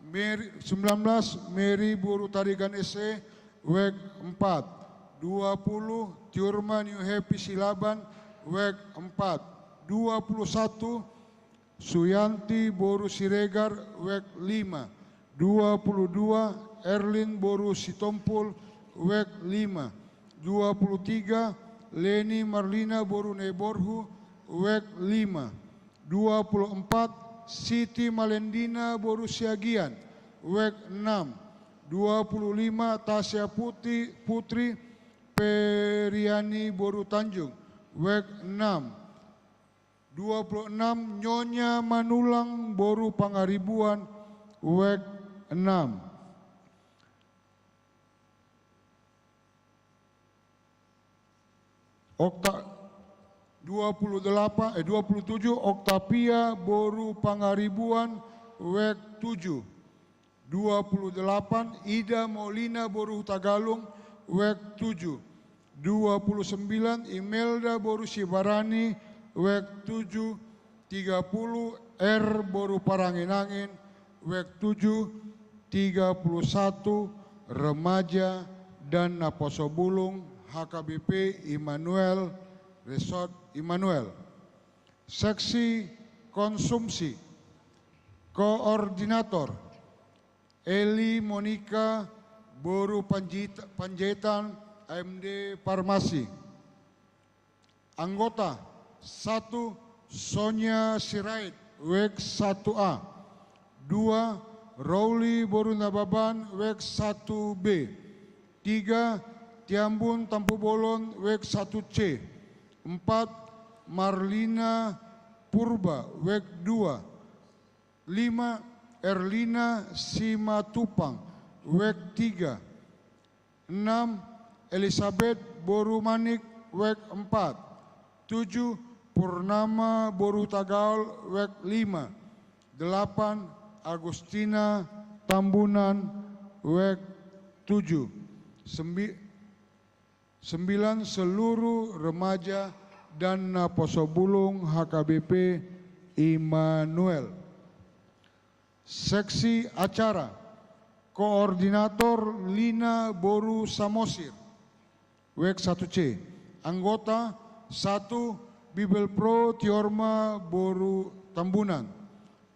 Mary, sembilan belas Mary boru Tarigan S E W empat, dua puluh Tiurma New Happy Silaban W empat, dua puluh satu Suyanti boru Siregar W lima, dua puluh dua Erlin boru Sitompul W lima, dua puluh tiga Leni Marlina boru Naiborhu W lima, dua puluh empat Siti Malendina boru Siagian W enam, Dua puluh lima, Tasya Putri, Putri Periani boru Tanjung, wek enam. Dua puluh enam, Nyonya Manulang boru Pangaribuan, wek enam. Okta-, dua puluh delapan, eh, dua puluh tujuh, Oktavia boru Pangaribuan, wek tujuh. Dua puluh delapan, Ida Maulina boru Hutagalung, wek tujuh. Dua puluh sembilan, Imelda boru Sibarani, wek tujuh. Tiga puluh, R boru Paranginangin, wek tujuh. Tiga puluh satu, remaja dan naposo bulung H K B P Immanuel, Resort Immanuel. Seksi konsumsi, koordinator, Eli Monika boru Panjit-, Panjaitan, A M D Farmasi. Anggota, satu, Sonia Sirait, wek satu A. Dua, Rowli boru Nababan, wek satu B. Tiga, Tiambun Tampubolon, wek satu C. Empat, Marlina Purba, wek dua. Lima, Erlina Simatupang, wek tiga. Enam, Elisabet boru Manik, wek empat. Tujuh, Purnama boru Hutagaol, wek lima. Delapan, Agustina Tambunan, wek tujuh. Sembi-, sembilan, seluruh remaja dan naposo bulung H K B P Immanuel. Seksi acara, koordinator Lina boru Samosir, wek satu C. Anggota, satu, Bibelvrouw Tiorma boru Tambunan.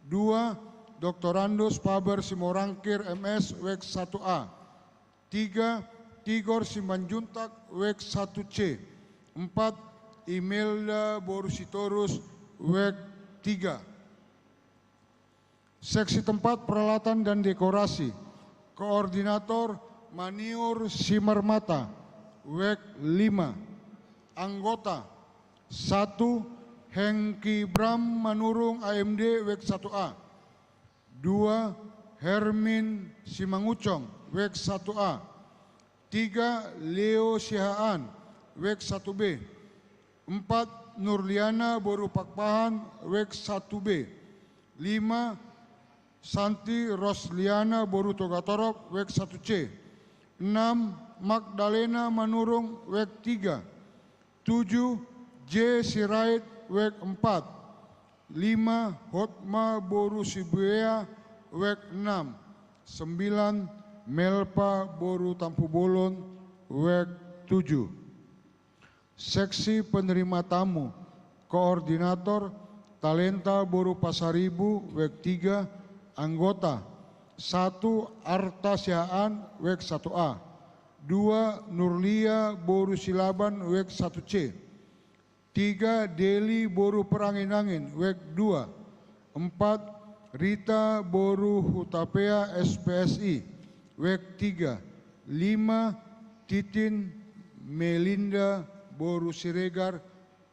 Dua, Doktorandus Faber Simorangkir M S, wek satu A. Tiga, Tigor Simanjuntak, wek satu C. Empat, Imelda boru Sitorus, wek tiga. Seksi tempat, peralatan dan dekorasi. Koordinator, Maniur Simarmata, wek lima. Anggota, satu, Hengki Bram Manurung, A M D, wek satu A. Dua, Hermin Simangucong, wek satu A. Tiga, Leo Siahaan, wek satu B. Empat, Nurliana boru Pakpahan, wek satu B. Lima, Santi Rosliana boru Togatorop, wek satu C. Enam, Magdalena Manurung, wek tiga. Tujuh, J Sirait, wek empat. Lima, Hotma boru Sibuea, wek enam. Sembilan, Melpa boru Tampubolon, wek tujuh. Seksi penerima tamu, koordinator, Talenta boru Pasaribu, wek tiga. Anggota, satu, Arta Siahaan, wek satu A. Dua, Nurlia boru Silaban, wek satu C. Tiga, Deli boru Peranginangin, wek dua. Empat, Rita boru Hutapea S P S I, wek tiga. Lima, Titin Melinda boru Siregar,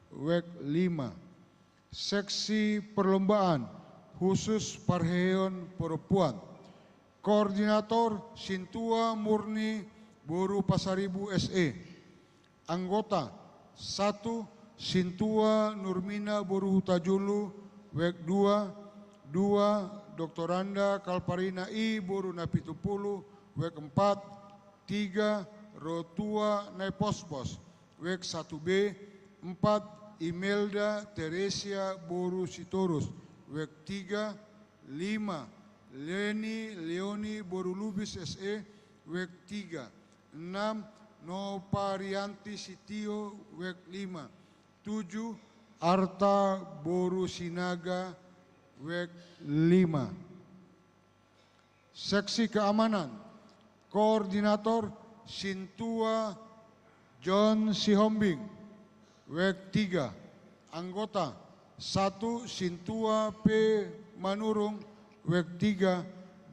wek lima. Seksi perlombaan khusus parheheon perempuan. Koordinator, Sintua Murni boru Pasaribu S E. Anggota, satu, Sintua Nurmina boru Hutajulu, wek dua. Dua, Doktoranda Kalparina I boru Napitupulu, wek empat. Tiga, Rotua Naipospos, wek satu B. Empat, Imelda Teresia boru Sitorus, wek tiga. Lima, Leni Leoni boru Lubis S E, wek tiga. Enam, Noparianti Sitio, wek lima. Tujuh, Arta boru Sinaga, wek lima. Seksi keamanan, koordinator, Sintua John Sihombing, wek tiga. Anggota, satu, Sintua P Manurung, wek tiga.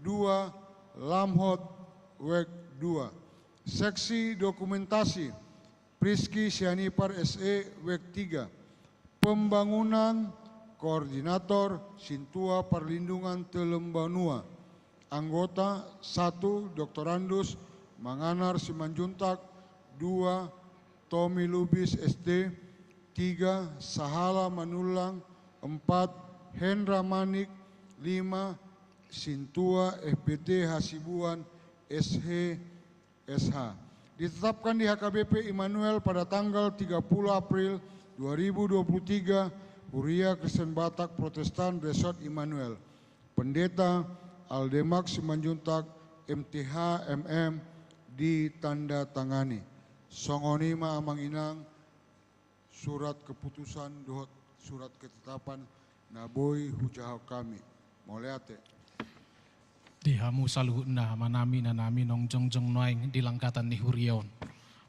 Dua, Lamhot Wek dua. Seksi dokumentasi, Priski Sianipar S E, Wek tiga. Pembangunan, koordinator, Sintua Parlindungan Tellembanua. Anggota, satu, Doktorandus Manganar Simanjuntak, dua, Tommy Lubis S T, tiga, Sahala Manullang, empat, Hendra Manik, lima, Sintua F P T Hasibuan S H, S H. Ditetapkan di H K B P Immanuel pada tanggal tiga puluh April dua ribu dua puluh tiga, Huria Kristen Batak Protestan Resort Immanuel. Pendeta Aldemak Simanjuntak, M T H, M M, ditandatangani. Songon i ma, Amang Inang, surat keputusan dohot surat ketetapan na boi hujahahon hami. Mauliate. Di hamu saluhutna, amanami, inanami, naung jongjong nuaeng di langgatan ni huria on.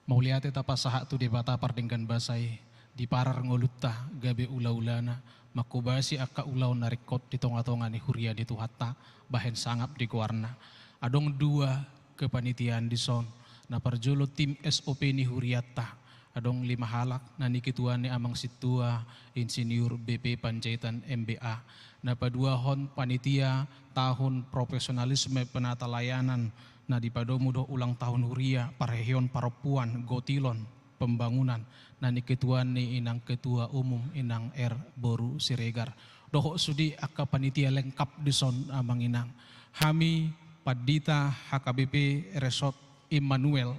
Mauliate tapasahat tu Debata pardenggan basa i, diparar ngolunta gabe ulaulana, mangkobasi angka ulaon na ringkot di tongatonga ni huria ni Tuhanta, bahen sangap di goarna. Adong dua kepanitiaan dison, na parjolo tim S O P ni hurianta, adong lima halak, na niketuaanni Amang Sintua Insinyur B P Panjaitan M B A. Na paduahon panitia tahun profesionalisme penata layanan, na dipadomu dohot ulang tahun huria, parheheon parompuan, gotilon, pembangunan, na niketuaanni Inang Ketua Umum Inang R Boru Siregar. Dohot sude angka panitia lengkap dison, Amang Inang. Hami pandita H K B P Resort Immanuel,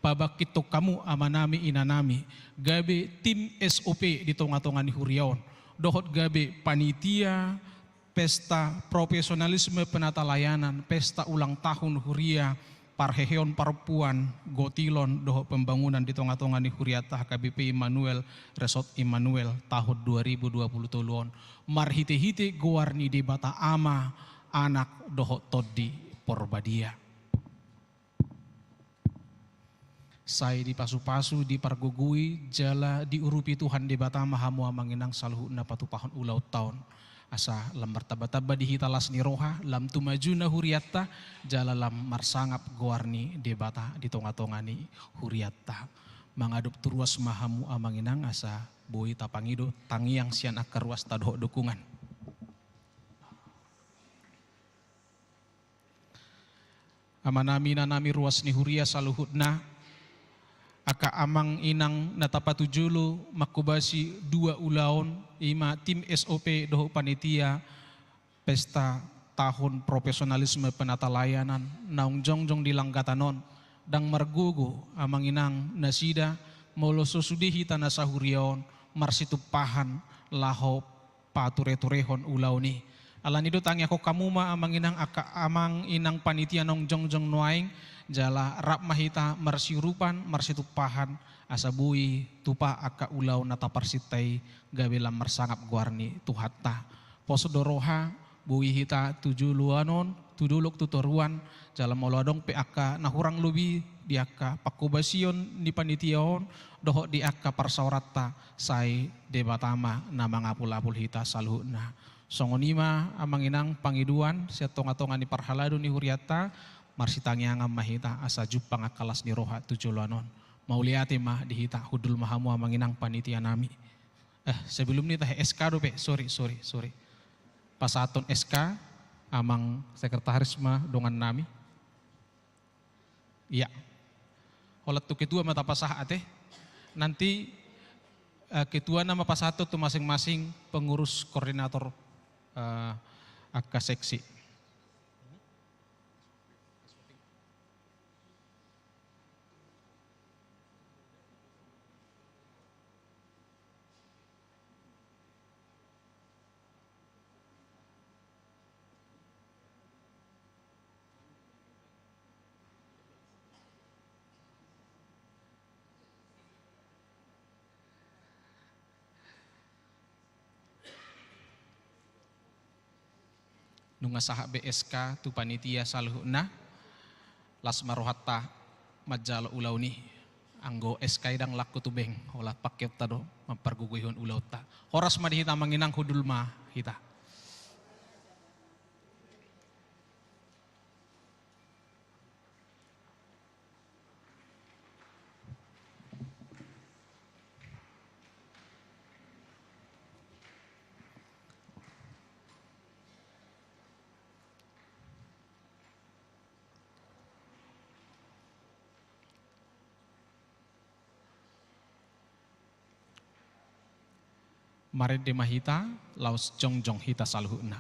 pabangkithon hamu, amanami, inanami, gabe tim S O P di tongatonga ni huria on, dohot gabe panitia pesta profesionalisme penata layanan, pesta ulang tahun huria, parheheon parompuan, gotilon dohot pembangunan di tongatonga ni hurianta H K B P Immanuel, Resort Immanuel, tahun dua ribu dua puluh tolu on, marhitehite goar ni Debata Ama, Anak dohot Tondi Porbadia. Sai dipasupasu, dipargogoi jala diurupi Tuhan Debata ma hamu, Amang Inang, saluhutna patupahon ulaonta on, asa lam martambatamba di hita las ni roha, lam tu majuna hurianta, jala lam marsangap goar ni Debata di tongatonga ni hurianta. Mangadop tu ruas ma hamu, Amang Inang, asa boi tapangido tangiang sian angka ruasta dohot dukungan. Amanami, inanami, ruas ni huria saluhutna, angka amang inang na tapatujolo mangkobasi dua ulaon, i ma tim S O P dohot panitia pesta tahun profesionalisme penata layanan naung jongjong di langgatan on, ndang margogo, amang inang, nasida, molo so sude hita na sahuria on marsitumpahan laho patureturehon ulaon i. Alani do tangiangkon hamu ma, amang inang, angka amang inang panitia naung jongjong nuaeng, jala rap ma hita marsiurupan, marsitumpahan, asa boi tupa angka ulaon na taparsinta i, gabe lam marsangap goar ni Tuhanta. Pos do roha, boi hita tu joloan on, tu dolok tu toruan, jala molo adong pe angka na hurang lobi di angka pangkobasion ni panitia on, dohot di angka parsaoranta, sai Debata ma na mangapulapul hita saluhutna. Songon i ma, amang inang, pangidoan sian tongatonga ni parhalado ni hurianta, marsitangiangan ma hita asa jumpang angka las ni roha tu joloan on. Mauliate ma di hita, hundul ma hamu, amang inang panitia nami. Eh, sebelum ni tahe S K dope, sorry, sorry, sorry. Pasahathon S K, amang sekretaris ma dongannami. Iya. Holan tu ketua ma tapasahat ate. Nanti, eh, ketuana ma pasahathon tu masing-masing pengurus koordinator, eh, angka seksi. Nunga sahat be S K tu panitia saluhutna, las ma rohanta manjalo ulaon i. Anggo S K i ndang langku tu bank, holan pakeonta do mampargogoihon ulaonta. Horas ma di hita, amang inang, hundul ma hita. Marende ma hita, laos jongjong hita saluhutna.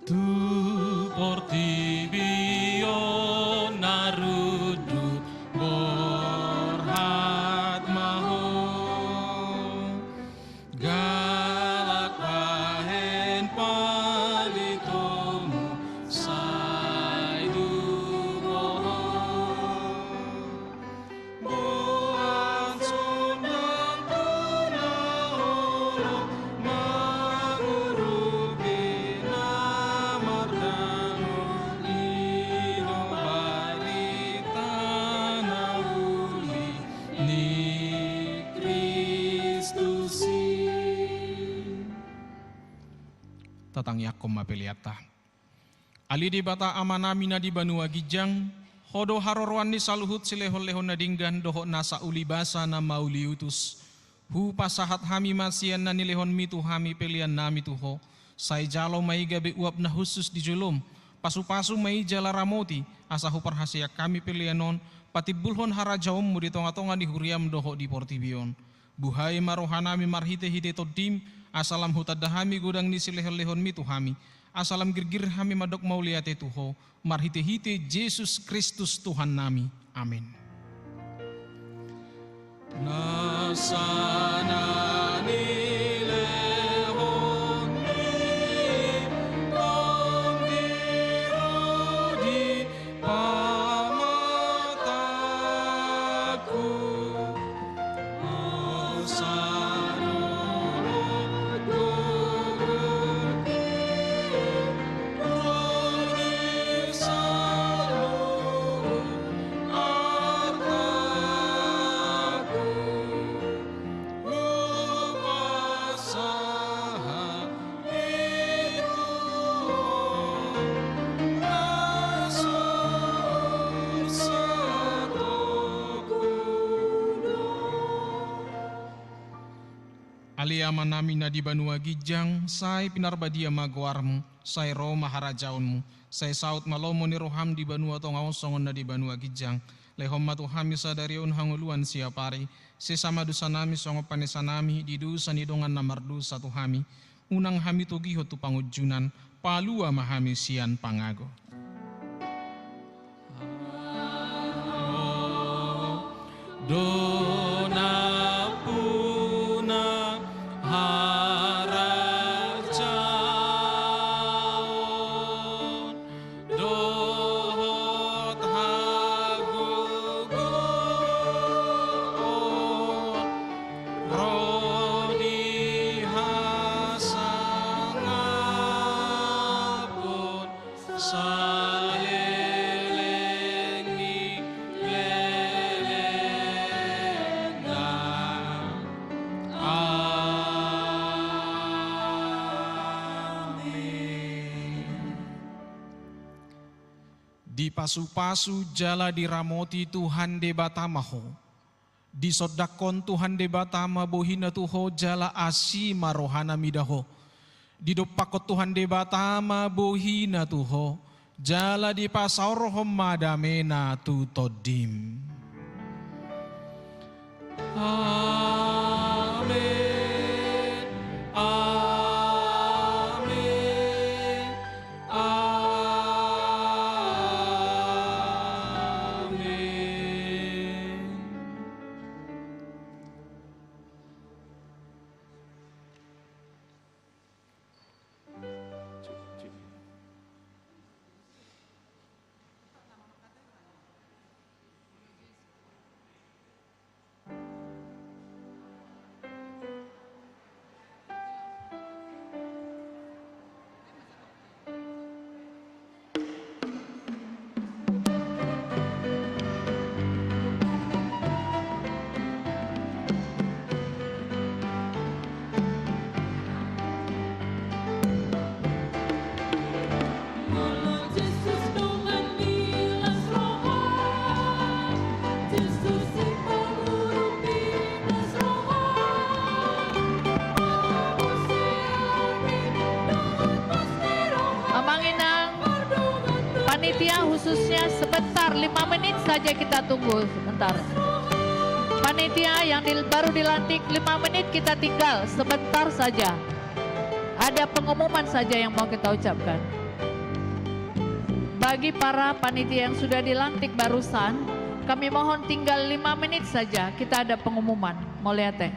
Tu portibi on na rundut borhat ma ho. Galak bahen palitomu sai dumehon. Boan sondang tu na holom mangurupi na mardalan, i do barita na uli ni Kristus i. Tatangianghon ma peleanta. Ale Debata Amanami na di banua ginjang, Ho do haroroan ni saluhut silehonlehon na denggan dohot nasa ulibasa na mauliutus. Hupasahat hami ma sian na nilehonmi tu hami peleannami tu Ho. Sai jalo ma i gabe uap na hushus di jolom. Pasupasu ma i jala ramoti, asa huparhaseang hami pelean on patimbulhon harajaonmu di tongatonga ni huriam dohot di portibi on. Buhai ma rohanami marhitehite Tondim, asa lam hutanda hami godang ni silehonlehonmi tu hami, asa lam girgir hami mandok mauliate tu Ho, marhitehite Jesus Kristus Tuhannami. Amen. Nasa na nilehonmi, tong di ro di pamatangku, osa dohot gogo, ro di saluhut artaku. Hupasahat i tu Ho na so satonga on. Ale Amanami na di banua ginjang, sai pinarbadia ma goarmu, sai ro ma harajaonmu, sai saut ma lomo ni roham di banua tonga on songon na di banua ginjang. Lehon ma tu hami sadari on hangoluan siapari, sesa ma dosanami songon panesanami di dosa ni dongan na mardosa tu hami. Unang hami togihon tu pangunjunan, palua ma hami sian pangago. Do nampuna harajaon dohot hagogoon ro di hasangapon saleleng ni lelengna. Amen. Dipasupasu jala diramoti Tuhan Debata ma ho. Disondangkon Tuhan Debata ma bohina tu ho jala asi ma rohana mida ho. Didompakkon Tuhan Debata ma bohina tu ho, jala dipasaorhon ma damena tu tondim. Amen. Amen. Amen. Lima menit saja kita tunggu sebentar. Panitia yang di, baru dilantik, lima menit kita tinggal sebentar saja. Ada pengumuman saja yang mau kita ucapkan. Bagi para panitia yang sudah dilantik barusan, kami mohon tinggal lima menit saja, kita ada pengumuman. Mauliate.